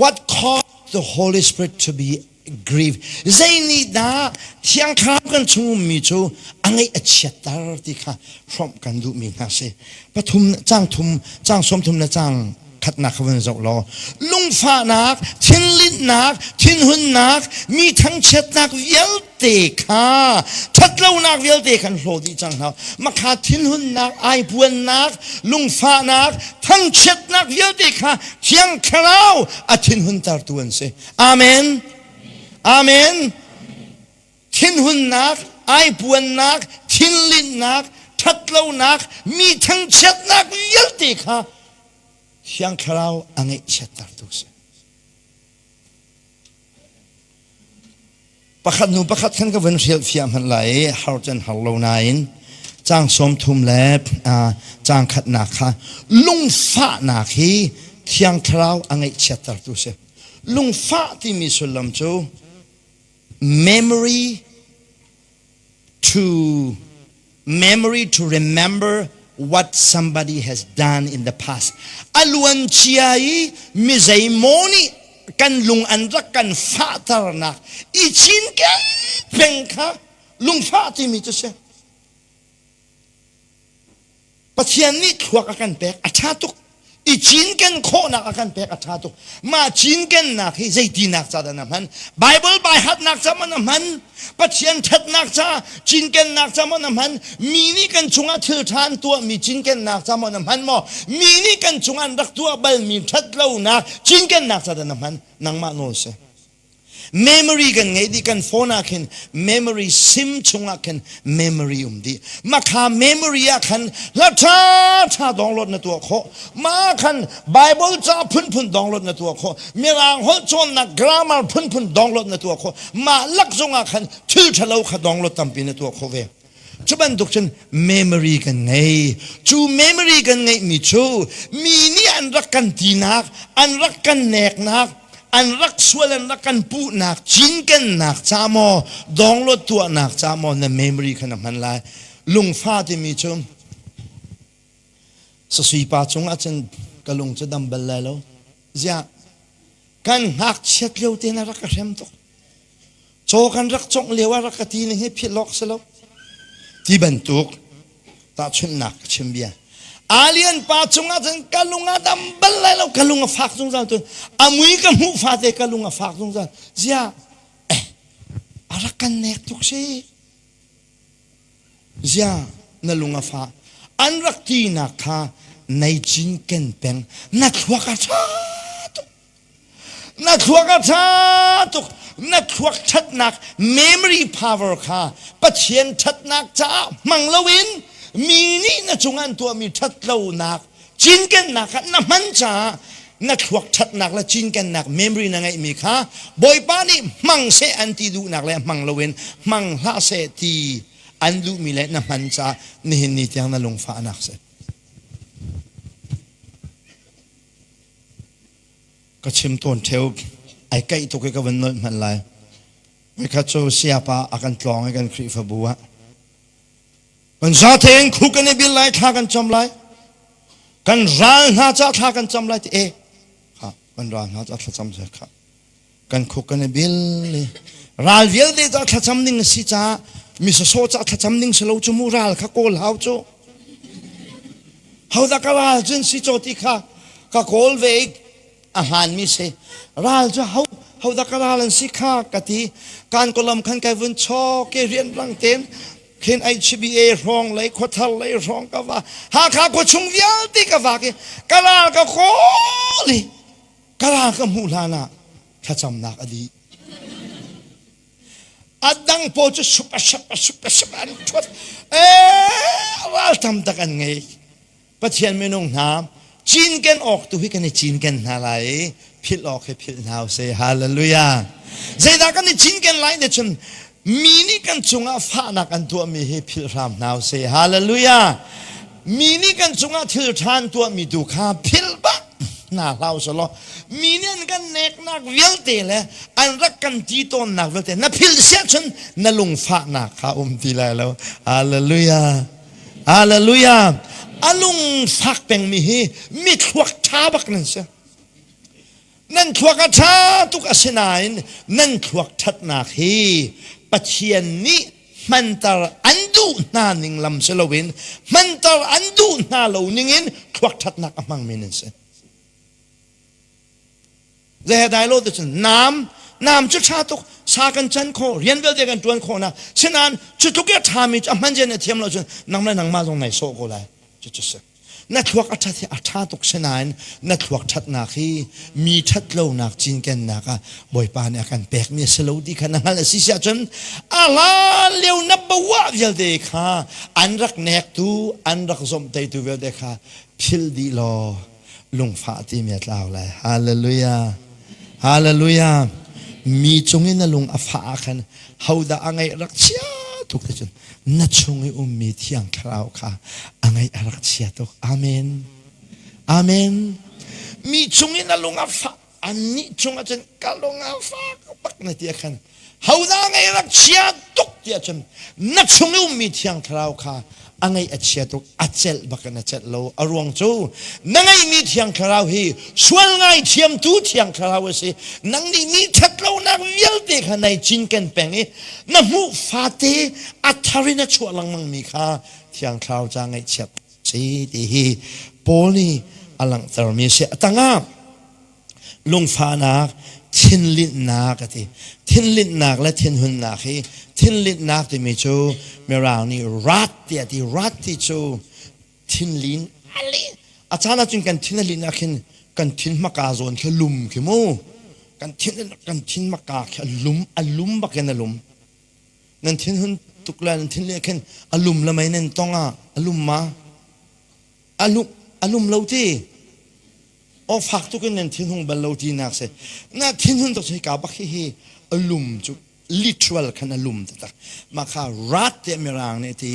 What caused the Holy Spirit to be grieved? Zei nih dah Thiang Thlarau kan chung ummi cu a ngaih a chiatter ti kha hrawmh kan duhmi hna si. Pathum cang thum cang sawm thum le cang khatnak kha vun zoh law lungfahnak, thinlinhnak, thinhunnak, mi thangchiatnak vialte kha ṭhatlonak vialte khan hlaw dih cang hna. Makha thinhunnak, aipuannak, lungfahnak, thangchiatnak vialte kha Thiang Thlarau a thinhuntertu an si. Amen. Amen. Thinhunnak, aipuannak, thinlinhnak, ṭhatlonak, mi thangchiatnak vialte kha Thiang Thlarau a ngeihchiattertu si. Pakhat hnu pakhat khan ka vun hrilhfiah hmanh lai i har cun har lo nain caang 30 le caang khatnak kha lungfahnak hi Thiang Thlarau a ngaihchiattertu si. Lungfah timi sullam cu memory to memory to remember what somebody has done in the past. A luan cia i mi zeimaw nih kan lung an rak kan fahternak i cinken peng kha lungfah timi cu si. Pathian nih thluak a kan pek a ṭha tuk i cinken khawhnak a kan pek a ṭha tuk mah cinkennak hi zeitinak ca dah na hman Bible baihatnak ca maw na hman Pathian ṭhatnak ca cinkennak ca maw na hman mi nih kan chungah thil ṭha an tuahmi cinkennak ca maw na hman maw mi nih kan chungah an rak tuah balmi ṭhatlonak cinkennak ca dah na hman nangmah nawl si Memory kan ngei dih kan phone ah khin memory sim chungah khin memory um dih. Makha memory ah khan hla ṭha ṭha download na tuah khawh. Ma khan Bible ca phunphun download na tuah khawh. Mirang holh cawnnak grammar phunphun download na tuah khawh. Mah lak zongah khan thil ṭhalo kha download tampi na tuah khawh ve. Cu bantuk cun memory kan ngei. Cu memory kan ngeihmi cu mi nih an rak kan tinak, an rak kan neknak, an rak sual an rak kan puhnak, cinkennak ca maw, download tuahnak ca maw na memory kha na hman lai. Lungfa timi cu sasui pa cung ahcun ka lung cu dam bal lai lo. Ziah kan ngakchiat lio te na rak ka hrem tuk. Caw kan rak congh lio ah rak ka ti ning hi philh awk si lo. Ti bantuk tahchunhnak ka chim bia. Alian pa cungah cun ka lung a dam bal lai lo, ka lung a fak zungzal tun. A mui ka hmuh fate ka lung a fak zungzal. Zia, eh, a rak kan nek tuk si. Ziah na lung a fah? An rak tinak kha nei cinken peng. Na thluak a ṭha tuk. Na thluak a ṭha tuk. Na thluak ṭhatnak memory power kha Pathian ṭhatnak caah hmang loin mi nih na cungah an tuahmi ṭhatlonak cinkennak kha na hman caah na thluak ṭhatnak le cinkennak memory na ngeihmi kha Bawipa nih hmang seh an ti duhnak le hmang loin hmang hlah seh ti an duhmi le na hman caah nihin ni tiang na lungfahnak si. Ka chim tawn ṭheu ai kaih tuk i ka van nolh hmanh lai. Voikhat cu siapa a kan tlawng i kan Khrihfabu ah Kan zatein khu kan i bil lai, thla kan cam lai. Kan ral hna ca thla kan cam lai ti e kha kan ral hna ca thlacam se kha kan khuk kan i bil ral vialte ca thlacam ding a si caah mi sawsawh ca thlacam ding si lo cu mu ral kha kawl hau cu hodah ka ral cun si caw ti kha ka kawl ve a hmaanmi si. Ral cu ho hodah ka ral an si kha ka ti. Kan kolam khan kai vun chaw ke rianrang ten khin HBA hrawng lei khuathar lei hrawng ka va Hakha khua chung vialte ka vak i ka ral ka kawl i ka ral ka hmuh hlan ah thlacamnak a dih. A dang pawl cu sup a sap a sup a sap an thuat ee ral tam tak an ngei. Pathian minung hna cinken awk tu hi kan i cinken hna lai i philh awk hi philh hna usih. Hallelujah. Zeidah kan i cinken lai ne cun mi nih kan cungah fahnak an tuahmi hi philh hram hna usih. Hallelujah. Mi nih kan cungah thil ṭha an tuahmi tu kha philh bak hna hlah usih law mi nih an kan neknak vialte le an rak kan ti tawnnak vialte na philh siah cun na lungfahnak kha um ti lai lo. Hallelujah. Hallelujah. A lung fak pengmi hi mi thluak ṭha bak nan si. Nan thluak a ṭha tuk asinain nan thluak ṭhatnak hi Pathian nih hmanter an duh hna ning lam si loin hmanter an duh hna lo ningin thluak ṭhatnak a hmangmi nan si. Zehe dai lo te cun naam naam cu ṭha tuk sa kan can khawh rian vialte kan ṭuan khawh na sinain cu tluk i a ṭhami cu a hman zia na thiam lo cun nang le nangmah zong nai sawh ko lai cu cu si na thluak a ṭhat hi a ṭha tuk sinain na thluak ṭhatnak hi mi ṭhat lonak cinkennak ah Bawipa nih a kan pekmi a si lo ti kha na hngalh a si siah cun a hlan lio na bawah vialte kha an rak nektu an rak zomhteitu vialte kha philh dih law lungfah timi a tlau lai. Hallelujah. Hallelujah. Mi cung in na lung a fah ah khan hodah a ngaih rak chia tuk te cun na chung i ummi thiang thlarau kha a ngaih a rak chia tuk. Amen. Amen. Mi cung in na lung a fah annih cung ah cun ka lung a fak bak na ti ah khan hodah ngaih rak chia tuk ti ahcun na chung i ummi thiang thlarau kha a ngaih a chia tuk a celh bak in a celh lo a ruang cu na ngeihmi thiang thlarau hi sual ngaithiamtu thiang thlarau a si nang nih mi ṭhatlonak vialte kha nai cinken peng i na hmuh fate a thar in a chuah lengmangmi kha thiang thlarau ca ngaihchiat si ti hi Paul nih a langhtermi a si a tangah lungfahnak thinlinhnak a ti thinlinhnak le thinhunnak hi thinlinhnak timi cu mirang nih rat tiah ti rat ti cu thinlin a caan ahcun kan thin a linh ah khin kan thin hmaka zawn khi lum khi mu kan thin kan thin hmaka khi a lum a lum bak in a lum nan thin hun tuk le nan thin leh khin a lum le mei nan tong ah a lum ma a lum a lum lo ti aw fak tuk in nan thinhung bal lo ti nak si na thinhun tuk hi ka bak hi hi a lum cu literal khan a lum taktak mah kha rat te mirang nih ti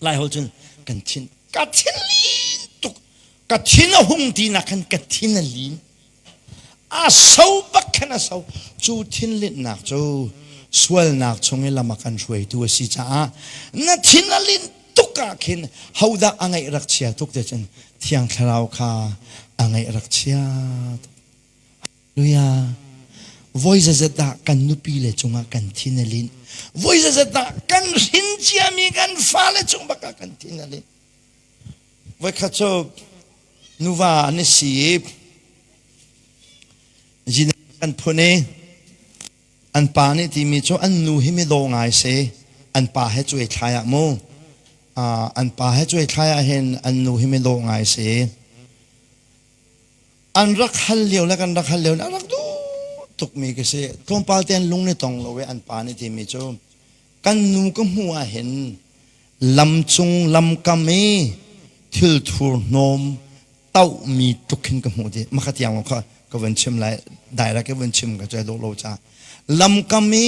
lai hol cun kan thin ka thin lin tuk ka thin a hung ti nak khan ka thin a lin A so bak khan a so. Cu thinlinhnak cu sualnak chung i lam a kan hruaitu a si caah na thin a linh tuk ah khin hodah a ngaih rak chia tuk te cun Thiang Thlarau kha a ngaih rak chia tuk. Hallelujah. Voi zazat dah kan nupi le cungah kan thin a linh. Voi zazat dah kan hrin ciami kan fale cung bak ah kan thin a linh. Voikhat cu nuva an i si i zin kan phun i an pa nih timi cu an nu hi mi daw ngai si. An pa he cuai thlai ah mu. An pa he cuai thlai ah hin an nu hi mi dawh ngai si. An rak hal lio le kan rak hal lio a rak duh tukmi ka si. Tlawmpal te an lung ni tong lo i an pa nih timi cu kan nu ka hmuh ah hin lamcung lamkam i thil thur hnawm tauhmi tluk khin ka hmuh ti maka tiang lawng kha ka van chim lai direct ka van chim ka chai dawh lo ca lamkam i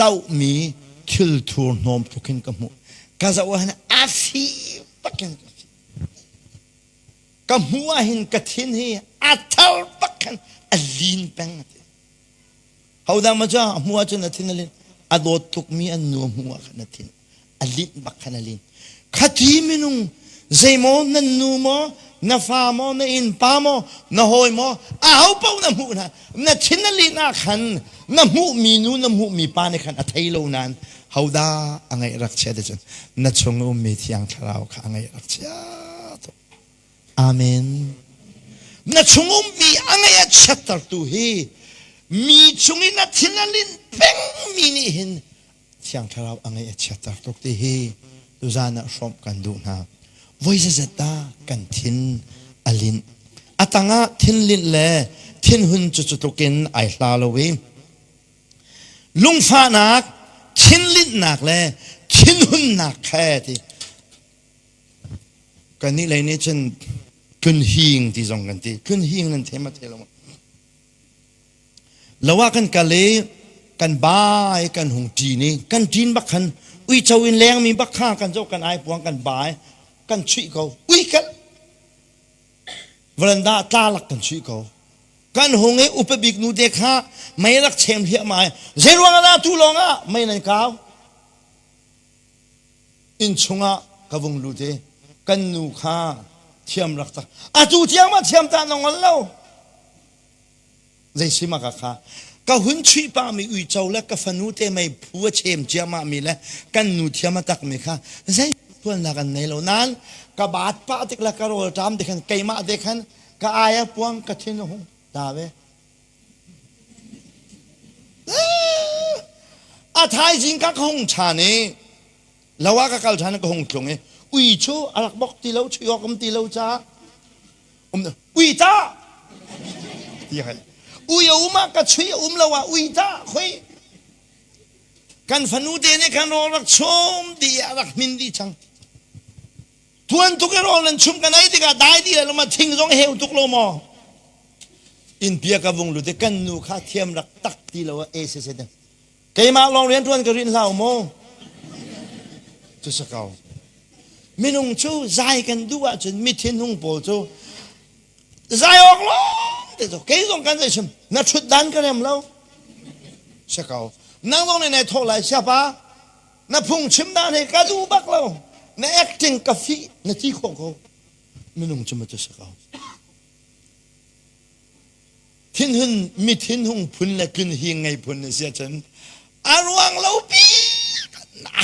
tauhmi thil thur hnawm tluk khin ka hmuh ka zoh ah hin a fi bakin ka fi ka hmuh ah hin ka thin hi a thar bak khan a lin peng a ti Hodah maw cu a hmuh ahcun a thin a lin. A dawt tukmi an nu a hmuh ah khan a thin a linh bak khan a lin. Khati minung zeimaw nan nu maw na fa maw na innpa maw na hawi maw aho paoh na hmuh hna na thin a lin ah khan na hmuhmi nu na hmuhmi pa nih khan a thei lo nain hodah a ngaih rak chia ti cun na chung ummi thiang thlarau kha a ngaih rak chia tuk. Amen. Na chung ummi a ngaih a chiattertu hi mi chung i na thin a linh pengmi nih hin Thiang Thlarau a ngaih a chiatter tuk ti hi tuzan ah hrawmh kan duh hna. Voi zazat dah kan thin a linh. A tangah thinlinh le thinhun cu cu tlukin ai hla lo i lungfahnak, thinlinhnak le thinhunnak khe ti Kannih lei nih cun tlunhing ti zong kan ti. Tlunhing nan them a the lo. Lo ah kan kal i kan bai kan hung ṭin i kan ṭin bak khan uico in lengmi bak kha kan zoh kan ai puang kan bai kan chuih ko ui kal veranda tla lak kan chuih ko kan hung i upa bik nu te kha mei rak chem hliahmah i zei ruang ah dah tu lawng ah mei nan kau Inn chungah ka vung lut i kan nu kha thiam rak tak. Atu tiang ma thiam ta na ngol lo. Zei si ma ka kha ka hun chuih pa mi uico le ka fanu te mei phu a chem ciahmah mi le kan nu thiam a tak mi kha zei tualnak an nei lo nain ka baat pah tik le ka rawl ṭam te khan keimah te khan ka ai a puang ka thin a hung ta ve A thaizing ka ka hung ṭhan i lo ah ka kal ṭhan i ka hung tlung i ui cu a rak bok ti lo chuih awk um ti lo caah um ui ta ti hei ui a um ah ka chuih a um lo ah ui ta khoi kan fanu te nih khan rawl rak chum dih a rak hmin dih cang Tuan tuk i rawl nan chum kan ei tikah dai dih lo ma thing zong heu tuk lo maw? Inn pia ka vung lut i kan nu kha thiam rak tak ti lo e se se keimah lawng rian tuan ka rin hlau maw? Cu sa ko. Minung cu zai kan duh ahcun mi thinhung pawl cu zai awk lawng te cu kei zong kan zei chim na thut dan ka rem lo sa ko nang zong nih nai thawh lai siapa Na phungchim dan hi ka duh bak lo. Na acting ka fih na ti khawh ko. Minung cu ma cu si ko. Thinhun mi thinhung phun le tlun hi ngei phun na si ahcun a ruang lo pi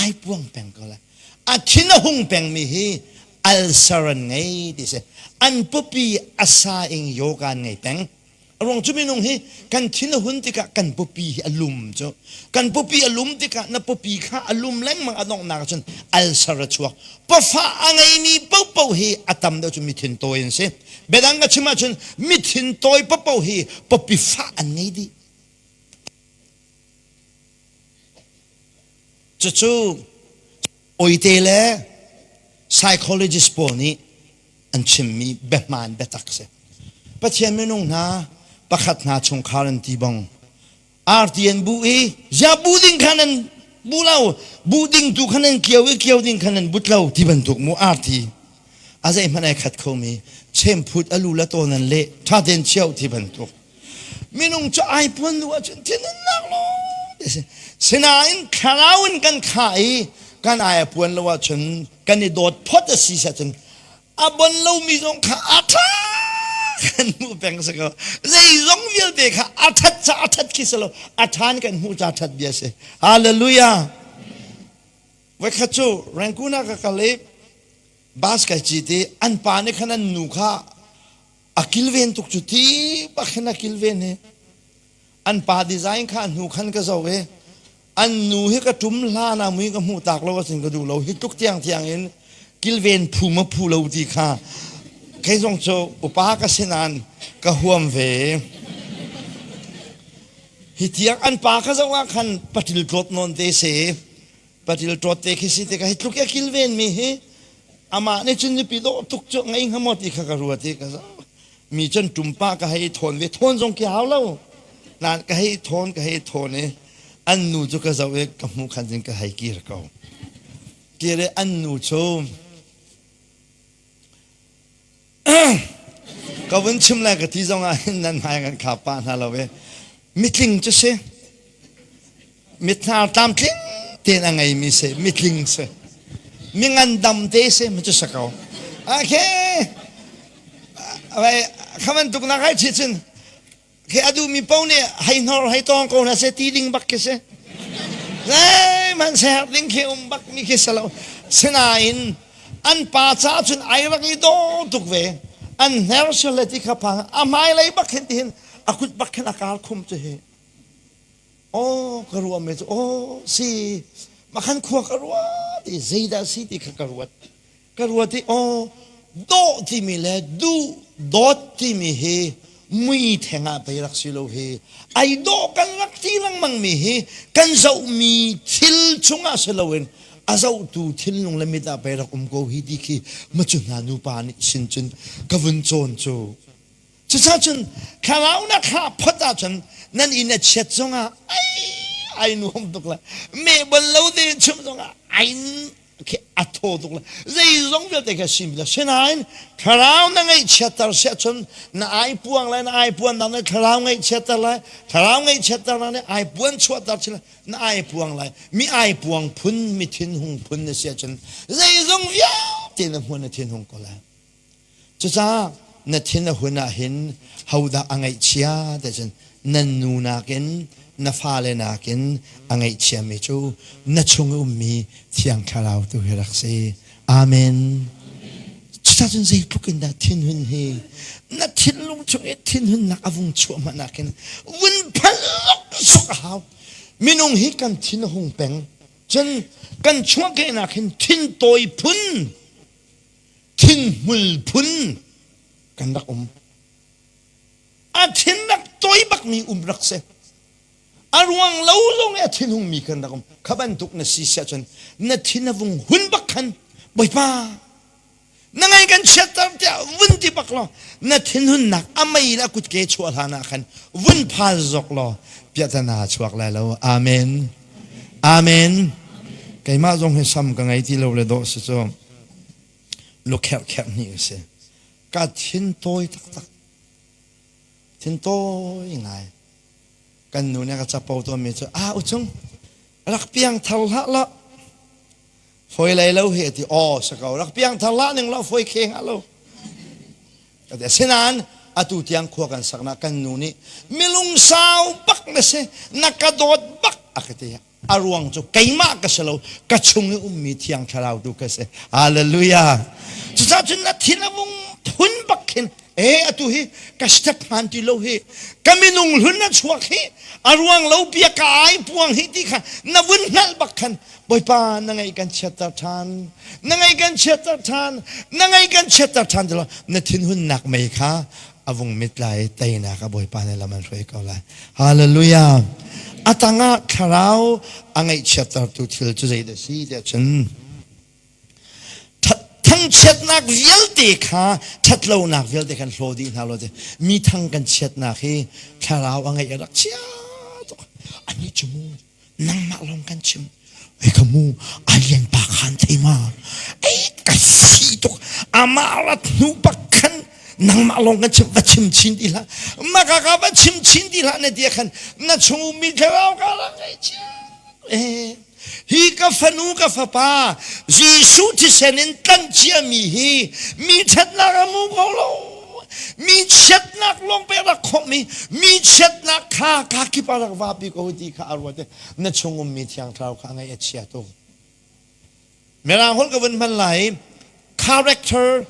ai puang peng ko lai. A thin a hung peng mi hi ulcer an ngei ti si. An pupi a sa ing yoga an ngei peng. A ruang cu minung hi kan thin a hun tikah kan pawpi hi a lum cu. Kan pawpi a lum tikah na pawpi kha a lum lengmang a donghnak ahcun ulcer a chuak. Pawfah a ngeimi paohpaoh hi a tam deuh cu mithin tawi an si. Biadang ka chim ahcun mithin tawi paohpaoh hi pawpi fah an ngei dih. Cucu oite le psychologist pawl nih an chimmi biahmaan biatak si. Pathian minung hna pakhat hna chungkhar an ti bang arti an bu i zia bu ding khan an bu lo bu ding tu khan an kio i kio ding khan an but lo ti bantuk mu arti a zei hmanh ai khat khomi chemphut alu la tawn an leh tha ten chiao ti bantuk minung cu ai puan lu ahcun thinhunnak lawng ti si sinain thlarau in kan khah i kan ai a puan lo ahcun kan i dawt phot a si ahcun a bon lomi zong kha a ṭha kan hmuh peng si ko zeizong vialte kha a ṭhat ca a ṭhat khi si lo a ṭhan kan hmuh ca ṭhat bia si hallelujah voikhat cu Rangoon ah ka kal i bus kai cit i an pa nih khan an nu kha a kilven tuk cu ti bak hin a kilven hi an pa design kha hnu khan ka zoh i. An nu hi ka ṭum hlan ah mui ka hmuh tak lo ahcun ka duh lo. Hi tluk tiangtiang in kilven phu ma phu lo ti kha kei zong cu upa ka si nain ka huam ve. Hi tiang an pa ka zoh ah khan patil tlawt nawn te si. Patil tlawt te khi si te ka hi tluk i a kilven mi hi amah nih cun nupi dawh tuk cu ngei hnga maw ti kha ka ruat i ka zoh. Mi cun ṭumpa ka hei thawn ve. Thawn zong khi hau lo. Nain ka hei thawn ka hei thawn i an nu cu ka zoh i ka hmuh khan cun ka hei kir ko. Kir i an nu cu ka vun chim lai ka ti zong ah hin nan hmai kan kha pah hna lo i mitling cu si mithnar tlamtling tein a ngeimi si mitling si mi ngandam te si mi cu si ko okay kha bantuk nak ai chi cun Khi a duhmi paoh nih hei hnor hei tawng ko hna seh ti ding bak khi si. Zeihmanh ser ding khi um bak mi khi si lo. Sinain an pa caah cun ai rak i daw tuk ve. An hner sil le ti kha phang a hmailei bak hin tihin a kut bak khin a kar khum cu hi. Aw ka ruah me cu aw si makhan khua ka ruat i zeidah si ti kha ka ruat. Ka ruat i aw dawh timi le duh dawt timi hi mui theng ah pei rak si lo hi ai dawh kan rak ti lengmang mi hi kan zohmi thil chungah si loin a zohtu thinlung le mit ah pei rak um ko hi ti khi macu hna nupa nih sin cun ka vun cawn cu. Cucaah cun thlarau na thlah phot ahcun nan inn a chiat zongah ai ai nuam tuk lai. Meh bal lo tein chim zongah ai khi a thaw tuk lai. Zeizong vialte kha sim la. Sinain thlarau na ngaihchiatter siah cun na ai puang lai, na ai puan nak nih thlarau ngaihchiatter lai, thlarau ngaihchiatter nak nih ai puan chuahter chin lai, na ai puang lai. Mi ai puang phun, mi thinhung phun na si ahcun zeizong vialte na hmun na thinhung ko lai. Cucaah na thin a hun ahhin hodah a ngaihchia ti cun nan nu nakin na fale nakin a ngaihchiami cu na chung i ummi Thiang Thlarau tu hi rak si. Amen. Cucaah cun zeitluk in dah thinhun hi na thinlung chung i thinhunnak a vung chuah hmanh ah khin vun phal suk a hau. Minung hi kan thin a hung peng. Cun kan chuahkehnak hin thintawi phun thinhmul phun kan rak um. A thin rak tawi bakmi um rak si. A ruang lo zong i a thinhungmi kan rak um. Kha bantuk na si siah cun na thin a vung hun bak khan Bawipa na ngai kan chiatter tiah vun ti bak law na thinhunnak a mei le a kutke chuah hlan ah khan vun phal zok law piahtana chuak lai lo. Amen. Amen. Keimah zong hi sam ka ngei ti lo le dawh si cu. Lukherh kherh hnih a si. Ka thin tawi taktak. Thin tawi ngai. Kan nu nih a ka capo tawnmi cu, ah uchung, rak piang thar hlah la. Foi lei lo hi a ti, aw sa ko, rak piang thar hlah ning law foi kheng ah lo. Ka ti, asinain atu tiang khua kan saknak kan nu nih milung sau bak na si, na ka dawt bak a ka ti. A ruang cu keimah ka si lo, ka chung i ummi Thiang Thlarau tu ka si. Hallelujah. Cucaah cun na thin a vung phun bak khin e atu hi ka step hman ti lo hi ka minung hlun a chuak hi a ruang lo bia ka ai puang hi ti kha na vun hngalh bak khan Bawipa na ngaih kan chiatter ṭhan na ngaih kan chiatter ṭhan na ngaih kan chiatter ṭhan ti lo na thinhunnak mei kha a vung mit lai teinak a Bawipa nih lam an hruai ko lai. Hallelujah. A tangah thlarau a ngaihchiattertu thil cu zeidah a si tiah cun thangchiatnak vialte kha ṭhatlonak vialte khan hlaw dih hna law mi thang kan chiatnak hi thlarau a ngaih a rak chia tuk anih cu mu nangmah lawng kan chim ei ka mu alian pa khan thei ma ei ka si tuk amah rat hnu bak khan nangmah lawng kan chim va chim chin ti hlah maka ka va chim chin ti hlah na ti khan na chung ummi thlarau ka rak ngei chia eh hi ka fanu ka fapa Jesuh thisen in tlanh ciami hi mi ṭhatnak a mu ko lo mi chiatnak lawng pe rak khawmh i mi chiatnak kha ka kip ah rak vapi ko ti kha a ruat i na chung ummi thiang thlarau kha ngaih a chia tuk mirang holh ka vun hman lai character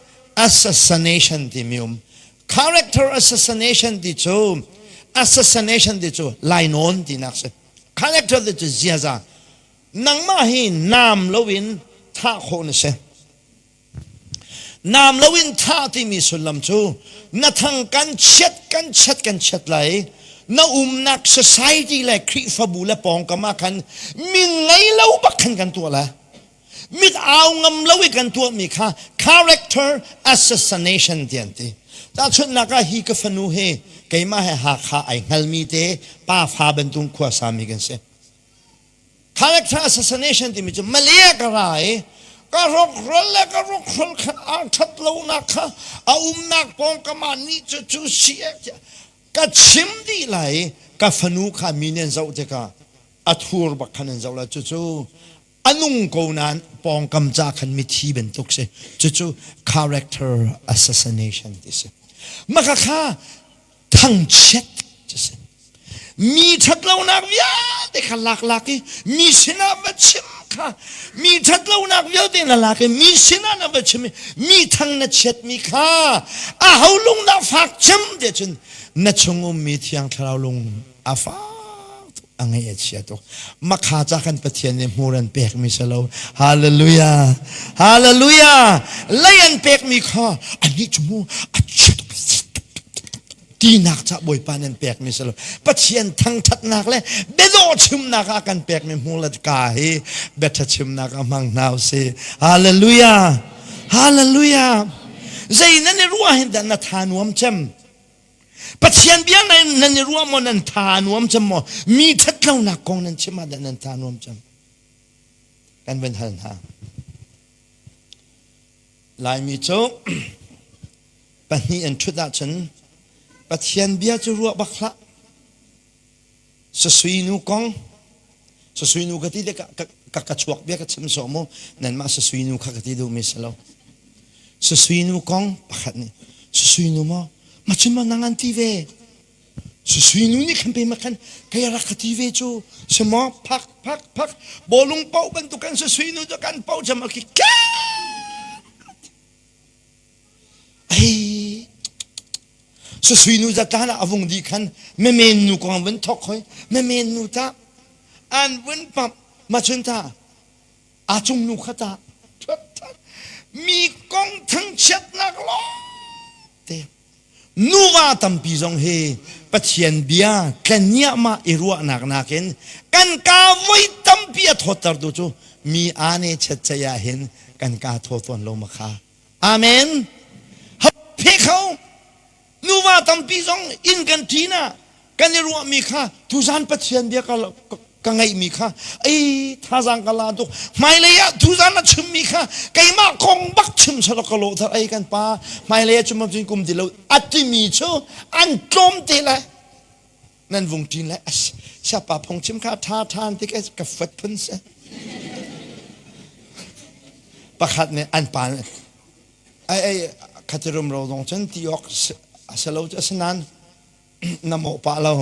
assassination timi um character assassination ti cu assassination ti cu lainawn tinak si. Character te cu ziaza. Nangmah hi naam loin thah khawh na si. Naam loin thah timi sullam cu na thang kan chiat kan chiat kan chiat lai na umnak society le Khrihfabu le pawngkam ah khan min ngei lo bak khan kan tuah lai. Mit au ngam lo i kan tuahmi kha character assassination ti an ti. Tahchunhnak ah hi ka fanu hi keimah he Hakha ai hngalmi te pa fa bantung khuasami kan si. Character assassination timi cu Malay ka ra i ka rawkhrol le ka rawkhrol kha aa ṭhat lonak kha a umnak pawngkam ah nih cu cu si ka chim dih lai i ka fanu kha mi nih an zoh tikah a thur bak khan an zoh lai cucu a nung ko nain pawngkam ca khan mithi bantuk si cucu character assassination ti si maka kha thangchiat cu si mi ṭhatlonak vialte kha lak lak i mi sinah va chim kha mi ṭhatlonak vialte na lak i mi sinah na va chim i mi thang na chiatmi kha a ho lung dah fak cem te cun na chung ummi thiang thlarau lung a fak a ngaih a chia tuk makha ca kan Pathian nih hmur an pekmi si lo hallelujah hallelujah lei an pekmi kha anih cu mu a chia tuk tinak ca Bawipa nan pekmi si lo Pathian thangthatnak le biadawh chimnak ah kan pekmi hmur le ka hi biatha chimnak ah hmang hna usih hallelujah hallelujah zei nan i ruah hin dah na tha nuam cem Pathian bia nan i ruah maw nan tha nuam cem maw mi ṭhatlonak kong nan chim ah dah nan tha nuam cem kan van hal hna Laimi cu pahnih an ṭhut ahcun Pathian bia cu ruah bak hlah Sasui nu kong Sasui nu ka ti tikah ka ka chuak bia ka chim sawh mu nanmah sasui nu kha ka ti duhmi si lo Sasui nu kong pakhat nih sasui nu maw macun maw nang an ti ve sasui nu nih khan pe ma khan kei rak ka ti ve cu si maw phak phak phak bawlung poh bantuk kan sasui nu cu kan poh cam ki Ei, Susui nu zatlan ah a vung di khan memen nu kong vun thok hoi memen nu ta an vun pamp ma chun ta a cung nu kha ta mi kong thangchiatnak lawng te nuva tampi zong hi Pathian bia tlaniahmah i ruahnak nakin kan ka voi tampi a thawttertu cu mi ane chetcei ah hin kan ka thaw tawn lo ma kha Amen. Phe kho. Nuva tampi zong inn kan ṭin ah kan i ruahmi kha tuzan Pathian bia ka, ka ngaihmi kha ei thazaang ka la tuk hmailei ah tuzan a chimmi kha keimah kong bak chim selaw ka lawh thar ei kan pa hmailei ah chim cun kum ti lo a timi cu an tlawm te lai nan vung ṭin lai siapa phungchim kha ṭha ṭhan ti ka fuat phun si pakhat nih an pa nih ai ai khati rumro zong cun ti awk a si lo cu asinain na mawh pah lo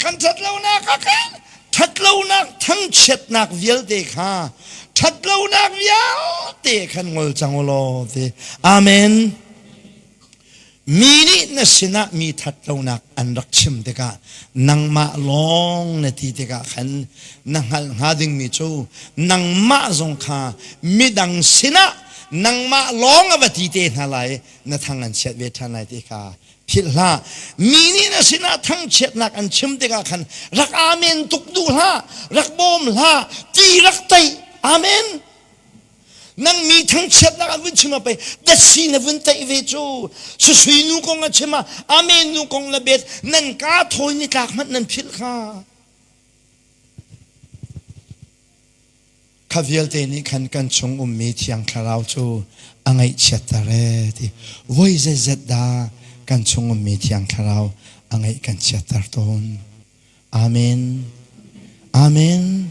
kan ṭhat lonak ah khan ṭhat lonak thangchiatnak vialte kha ṭhat lonak vialte khan ngol cang u law ti amen Mi nih na sinah mi thatlonak an rak chim tikah nangmah lawng na ti tikah khan na hngalh hnga dingmi cu nangmah zong kha midang sinah nangmah lawng a va ti te hna lai na thang an chiat ve ṭhan lai ti kha philh hlah. Mi nih na sinah thangchiatnak an chim tikah khan rak amen tuk duh hlah, rak bawm hlah, ti rak teih. Amen. Nang mi thangchiatnak an vun chim ah pei datsi na vun teih ve cu susui nu kong a chim ah amen nu kong na bet nan ka thawi ni tlak hmanh nan philh kha kha vialte nih khan kan chung ummi thiang thlarau cu a ngaihchiatter e ti voi zeizet dah kan chung ummi thiang thlarau a ngaih kan chiatter tawn Amen. Amen.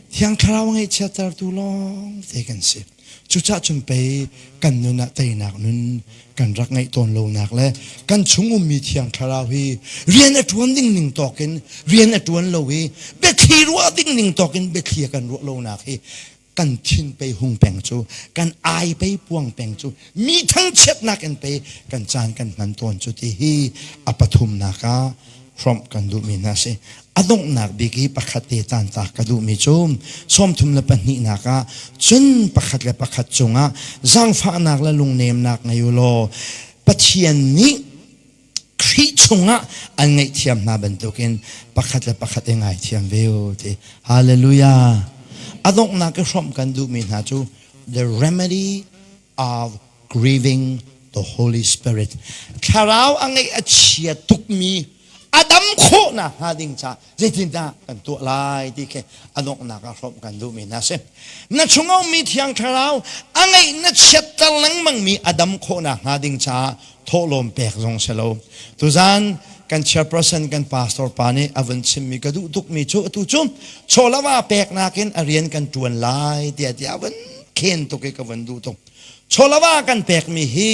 Thiang Thlarau ngaihchiattertu lawng te kan si. Cucah cun pei kan nun ah teinak nun kan rak ngeih tawn lonak le kan chung ummi Thiang Thlarau hi rian a ṭuan ding ning tawkin rian a ṭuan lo i biathli ruah ding ning tawkin biathli a kan ruah lonak hi kan thin pei hung peng cu kan ai pei puang peng cu mi thangchiatnak in pei kan caan kan hman tawn cu ti hi a pathumnak ah. hrawmh kan duhmi hna si. A donghnak bik i pakhat te tantak ka duhmi cu 32nak ah cun pakhat le pakhat cungah zaangfahnak le lungnemnak ngei u law Pathian nih Khrih chungah an ngaihthiam hna bantukin pakhat le pakhat i ngaithiam ve u ti. Hallelujah. A donghnak i hrawmh kan duhmi hna cu the remedy of grieving the Holy Spirit. Thlarau a ngeih a chia tukmi a dam khawhnak hnga ding ca zeitindah kan tuah lai ti khi a donghnak ah hrawmh kan duhmi hna si. Na chungah ummi Thiang Thlarau a ngeih na chiatter lengmangmi a dam khawhnak hnga ding caah thawhlawm pek zong si lo. Tuzan kan chairperson kan pastor pa nih a vun chimmi ka duh tukmi cu atu cu chawlava peknak in a rian kan ṭuan lai tiah tiah a vun khen tuk i ka vun duh tuk. Chawlava kan pekmi hi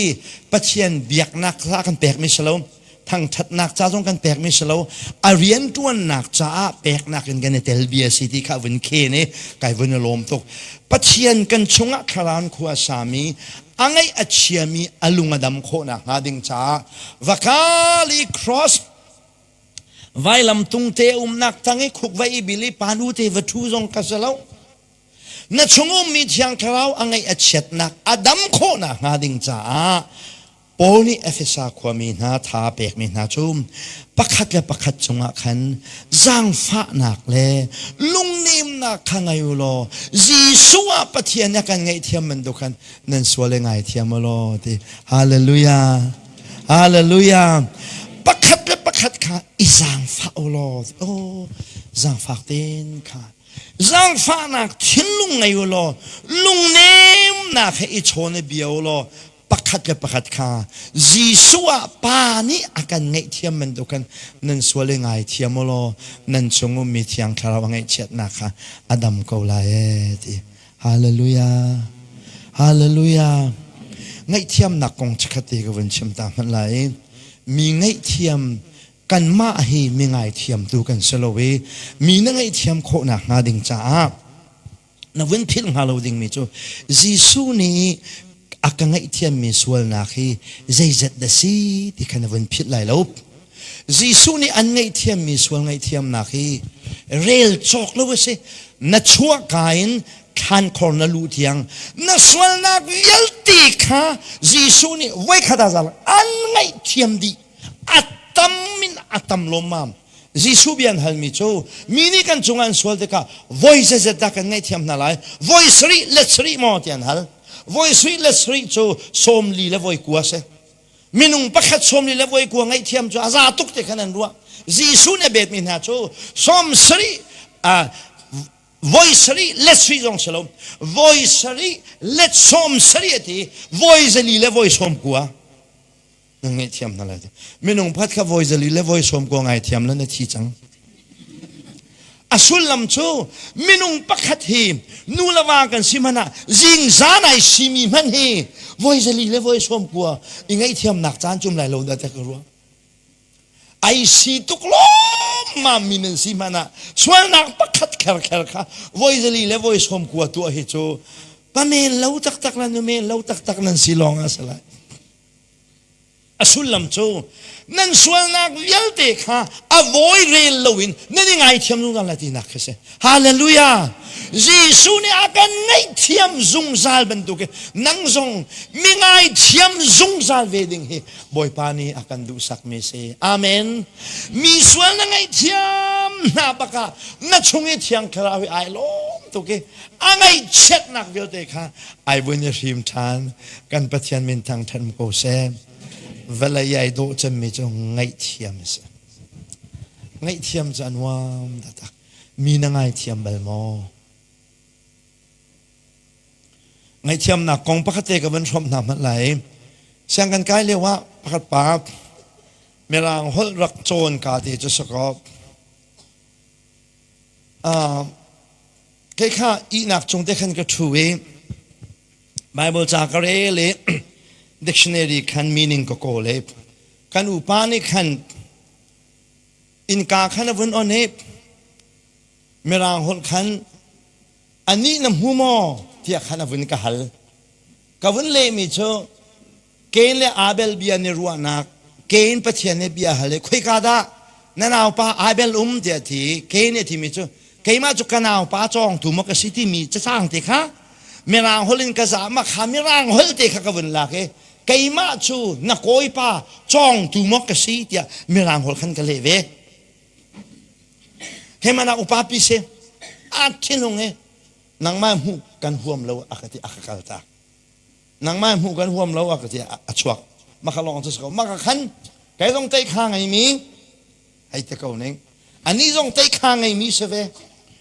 Pathian biaknak ca kan pekmi si lo thangṭhatnak ca zong kan pekmi si lo a rianṭuannak caah peknak in kan i tel bia si ti kha vun khen i kai vun i lawm tuk. Pathian kan chungah thlarau khua sami a ngaih a chiami a lung a dam khawhnak hnga ding caah vakali cross vailam tung te umnak tang i khuk va i bil i panu te va ṭhu zong ka si lo na chung ummi thiang thlarau a ngaih a chiatnak a dam khawhnak hnga ding caah Paul nih Efesa khuami hna tha pekmi hna cu pakhat le pakhat cungah khan zaangfahnak le lungnemnak kha ngei u law Jesuh ah Pathian a kan ngaihthiam bantuk khan nan sual i ngaithiam u law ti. Hallelujah. Hallelujah. Pakhat le pakhat kha i zaangfah u law. Oh, zaangfak tein kha zaangfahnak thinlung ngei u law lungnemnak he i chawn i bia u law pakhat le pakhat kha Jesuh ah Pa nih a kan ngaihthiam bantuk khan nan sual i ngaithiam u law nan chung ummi Thiang Thlarau a ngaihchiatnak kha a dam ko lai ee ti. Hallelujah. Hallelujah. Ngaihthiamnak kong chikkhat te ka vun chim ta hmanh lai. Mi ngaihthiam kanmah hi mi ngaithiamtu kan si lo i mi na ngaihthiam khawhnak hnga ding caah na vun philh hnga lo dingmi cu Jesuh nih a ka ngaihthiammi sualnak hi zeizat dah si ti kha na vun philh lai lo. Jesuh nih an ngaihthiammi sual ngaihthiamnak hi rel cawk lo a si. Na chuahka in thlankhor na luh tiang na sualnak vialte kha Jesuh nih voikhat ah zal an ngaihthiam dih. A tam in a tam lawmmam. Jesuh bia an halmi cu mi nih kan cungah an sual tikah voi zeizat dah kan ngaihthiam hna lai? Voi sarih let sarih maw ti an hal. Voi sarih let sarih cu 40 le voi kua si. Minung pakhat 40 le voi kua ngaihthiam cu a za tuk ti khan an ruah. Jesuh nih a betmi hna cu 70 voi sarih let sarih zong si lo voi sarih let 70 a ti voi zali le voi 90 na ngaihthiam hna lai minung pakhat kha voi zali le voi 90 ngaithiam le na thi cang a sullam cu minung pakhat hi nu le va kan si hmanh ah zingzan ai simi hmanh hi voi zali le voi 90 i ngaihthiamnak caan cum lai lo dah te ka ruah ai si tuk lawmmam mi nan si hmanh ah sualnak pakhat kherkher kha voi zali le voi 90 tuah hi cu pa men lo taktak le nu men lo taktak nan si lawng ah si lai A sullam cu nan sualnak vialte kha a vawi rel loin nan i ngaithiam zungzal lai tinak khi si. Hallelujah! Jesuh nih a kan ngaihthiam zungzal bantukin nang zong mi ngaithiam zungzal ve ding hi Bawipa nih a kan duhsakmi si. Amen. Mi sual na ngaihthiam hna bakah na chung i Thiang Thlarau hi ai lawm tuk i a ngaihchiatnak vialte kha ai vun i hrim ṭhan. Kan Pathian min thangṭhat ko seh. Vawlei ai dawh cemmi cu ngaihthiam a si. Ngaihthiam cu a nuam taktak. Mi na ngaithiam bal maw? Ngaihthiamnak kong pakhat te ka van hrawmh hna hmanh lai. Siang kan kai lio ah pakhat pa Mirang holh rak cawn ka te cu sakaw. Uh, kei kha ihnak cung te khan ka ṭhu i Bible ca ka rel i dictionary khan meaning ka kawl i kan upa nih khan innka khan a vun on i Mirang holh khan anih na hmu maw tiah khan a vun ka hal. Ka vun lehmi cu Cain le Abel bia ni ruahnak Cain Pathian nih bia hal i khoika dah? Na naupa Abel um tiah a ti. Cain nih a timi cu keimah cu ka naupa cawngtu maw ka si timi cacang te kha Mirang holh in ka za ma kha Mirang holh te kha ka vun lak i keimah cu na kawipa cawngtu maw ka si tiah Mirang holh khan ka leh ve. He mana upa pi si a thinhung i nangmah hmuh kan huam lo a ka ti a ka kal tak. Nangmah hmuh kan huam lo a ka ti a chuak. Maka lawng cu si ko. Maka khan kei zong tei kha ngeimi hei te ko ning. Ani zong tei kha ngeimi si ve.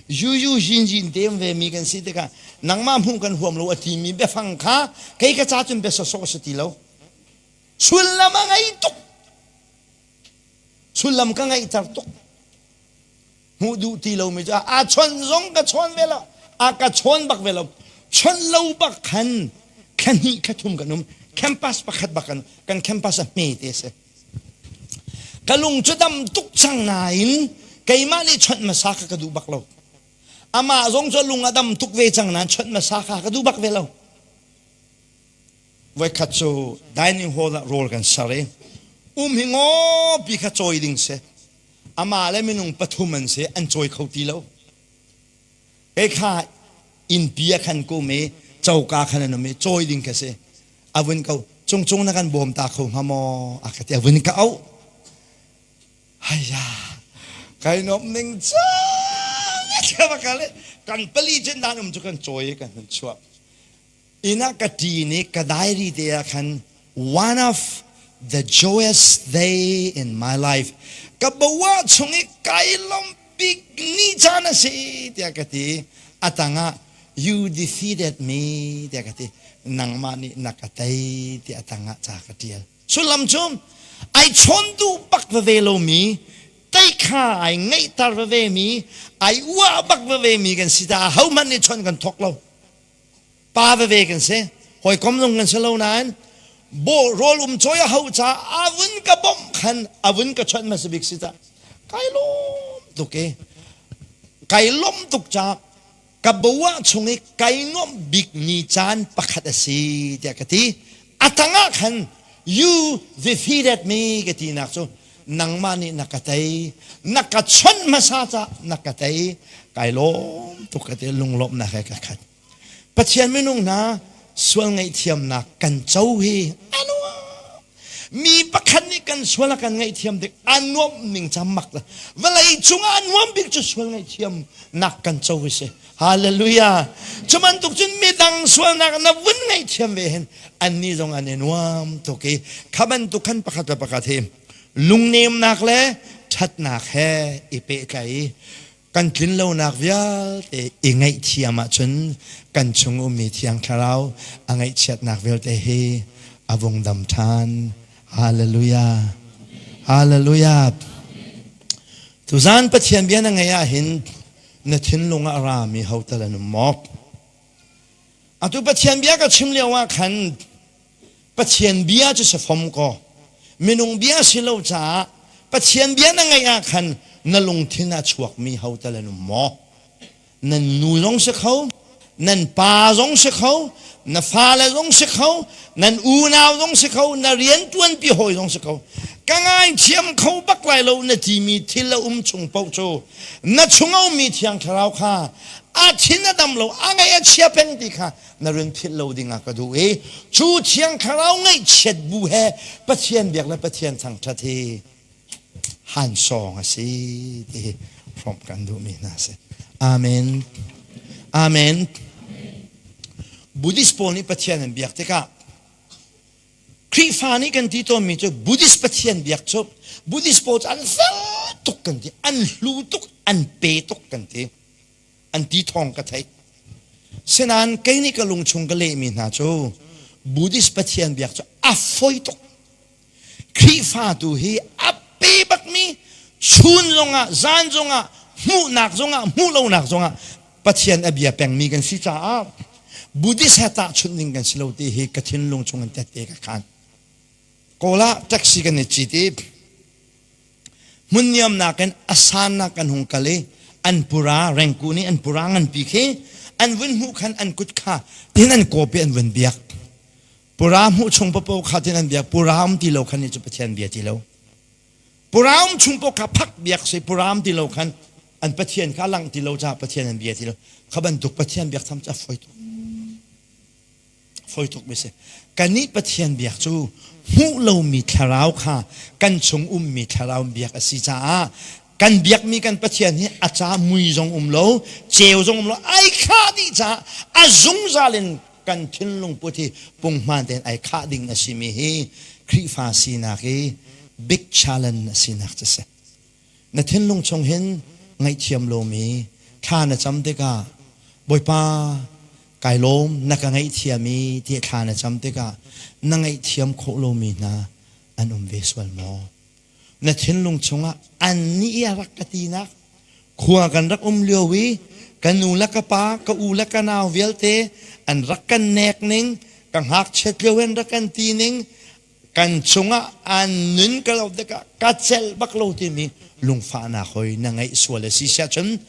Yu yu jin jin te ve mi kan si tikah nangmah hmuh kan huam lo a timi biafang kha kei ka ca cun bia sawsawh si ti lo. Sullam a ngei tuk. Sullam ka ngeihter tuk. Hmuh duh ti lomi cu a chawnh zong ka chawn ve lo. A ka chawn bak ve lo. Chawnh lo bak khan thla hnih thla thum kan um. Campus pakhat bak kan kan campus a hme te si. Ka lung cu dam tuk cang nain keimah nih chawnh hmasa kha ka duh bak lo. Amah zong cu lung a dam tuk ve cang nain chawnh hmasa kha ka duh bak ve lo. Voikhat cu dining hall ah rawl kan ser i um hi ngawpi kha cawi ding si. Amah le minung pathum an si, an cawi kho ti lo. Kei kha innpi ah khan ka um i coka khan an um i cawi ding ka si. A vun ko, cungcung na kan bawm ta kho hnga maw? A ka ti, a vun ka auh. Haya, kai nuamh ning cang kan pali cun dan um cu kan cawi i kan hun chuah. Inn ah ka ṭin i ka diary te ah khan one of the joyous day in my life ka bawa chung i kai lawmh bik ni caan a si tiah ka ti. A tangah you defeated me tiah ka ti. Nangmah nih na ka tei tiah a tangah ca ka ṭial. Sullam cu ai chawn duh bak veve lomi tei kha ai ngeihter veve mi ai uah bak veve mi kan si caah hohmanh nih chawnh kan thawk lo. Pa veve kan si. Hawikom zong kan si lo nain bo rawl um cawi a hauh caah a vun ka bawmh khan a vun ka chawnh hmasa bik si cah kai lawm tuk i kai lawmh tuk caah ka boah chung i kai nuamh bik ni caan pakhat a si tiah ka ti. A tangah khan you defeated me ka tinak cu nangmah nih na ka tei na ka chawnh hmasa caah na ka tei kai lawm tuk ka ti lunglawmhnak he ka khat. Pathian minung hna sual ngaihthiamnak kan co hi a nuam. Mi pakhat nih kan sual a kan ngaihthiam tik a nuamh ning cam mak la. Vawlei cungah a nuam bik cu sual ngaihthiamnak kan co hi si. Hallelujah. Cu bantuk cun midang sualnak na vun ngaihthiam ve hin annih zong an i nuam tuk i kha bantuk khan pakhat le pakhat hi lungnemnak le ṭhatnak he i pehtlai i kan tlinlonak vialte i ngaihthiam ahcun kan chung ummi Thiang Thlarau a ngaihchiatnak vialte hi a vung dam ṭhan. Hallelujah. Hallelujah. Tuzan Pathian bia na ngeih ahhin na thinlung ah a rami ho tal an um maw? Atu Pathian bia ka chim lio ah khan Pathian bia cu si fom kaw minung bia si lo caah Pathian bia na ngaih ah khan na lungthin ah chuakmi ho tal an um maw? Nan nu zong si kho, nan pa zong si kho, na fale zong si kho, nan unau zong si kho, na rianṭuanpi hawi zong si kho. Ka ngaithiam kho bak lai lo na timi thil a um chung paoh cu na chung a ummi Thiang Thlarau kha a thin a dam lo, a ngaih a chia peng ti kha na run philh lo dingah ka duh i cu Thiang Thlarau ngaihchiat bu he Pathian biak le Pathian thangṭhat hi hansawng a si ti hi hrawmh kan duhmi hna a si. Amen. Amen. Buddhist pawl nih Pathian an biak tikah Khrihfa nih kan ti tawnmi cu Buddhist Pathian biak cu Buddhist pawl cu an fel tuk kan ti, an hlu tuk, an pe tuk kan ti. An ti thawng ka theih. Sinain kei nih ka lungchung ka lehmi hna cu Buddhist Pathian biak cu a fawi tuk. Khrihfa tu hi a pe bakmi chun zongah zan zongah hmuhnak zongah hmuh lonak zongah Pathian a bia pengmi kan si caah Buddhist he tahchunh ding kan si lo ti hi ka thinlung chung in tette ka khan. Kawl ah taxi kan i cit i hmun niamnak in a sannak kan hung kal i an pura rengku nih an pura nganpi khi an vun hmuh khan an kut kha tin an kawp i an vun biak. Pura hmuh chung papo kha tin an biak. Pura um ti lo khan nih cu Pathian bia ti lo. Puram chung paoh kha phak biak si puram ti lo khan an pathian kha lang ti lo caah pathian an bia ti lo. Kha bantuk pathian biak tham cu a fawi tuk. Fawi tuk mi si. Kannih Pathian biak cu hmuh lomi thlarau kha kan chung ummi thlarau biak a si caah kan biakmi kan Pathian hi a ca mui zong um lo, ceu zong um lo, ai khah dih caah a zungzal in kan thinlung put hi punghman tein ai khah ding a simi hi Khrihfa sinak hi big challenge a sinak cu a si. Na thinlung chung hin ngaihthiam lomi thla na cam tikah Bawipa kai lawm na ka ngaihthiam i ti thla na cam tikah na ngaihthiam khawh lomi hna an um ve sual maw? Na thinlung chungah annih i a rak ka tinak khua kan rak um lio i ka nu le ka pa ka u le ka nau vialte an rak kan nek ning ka ngakchiat lio in rak kan ti ning kan chungah an nun ka lo tikah ka celh bak lo timi lungfahnak hoi na ngeih sual a si siah cun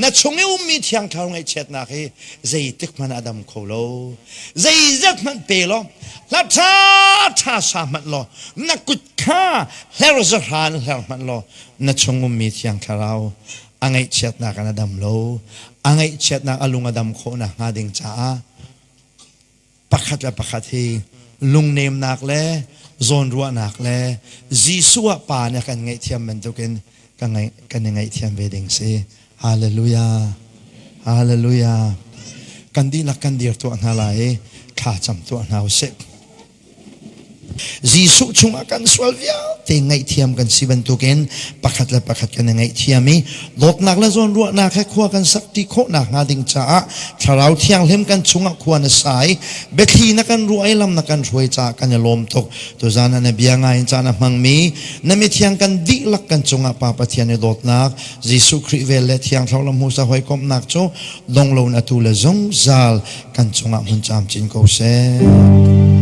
na chung i ummi thiang thlarau ngaihchiatnak hi zeitik hmanh a dam kho lo. Zeizat hmanh pe law hla ṭha ṭha sa hmanh law na kut kha hler zahra in hler hmanh law na chung ummi thiang thlarau a ngaihchiatnak in a dam lo. A ngaihchiatnak a lung a dam khawh nakhnga ding caah pakhat le pakhat hi lungnemnak le zawnruahnak le Jesuh ah Pa nih a kan ngaihthiam bantukin kan i ngaihthiam ve ding si. Hallelujah. Hallelujah. Kan dihlak kan dir tuah hna lai i thla cam tuah hna usih. Jesuh chungah kan sual vialte ngaihthiam kan si bantukin pakhat le pakhat kan i ngaihthiam i dawtnak le zawnruahnak he khua kan sak ti khawhnak hnga ding caah Thlarau Thianghlim kan chungah khua na sa i biathli na kan ruah i lam na kan hruai caah kan i lawm tuk. Tuzan ah na bia ngai in caan a hmangmi na mithiang kan dihlak kan cungah Pa Pathian i dawtnak Jesuh Khrih vel le Thiang Thlarau lamhmusa hawikomhnak cu dong loin atu le zungzal kan cungah hmun camcin ko seh.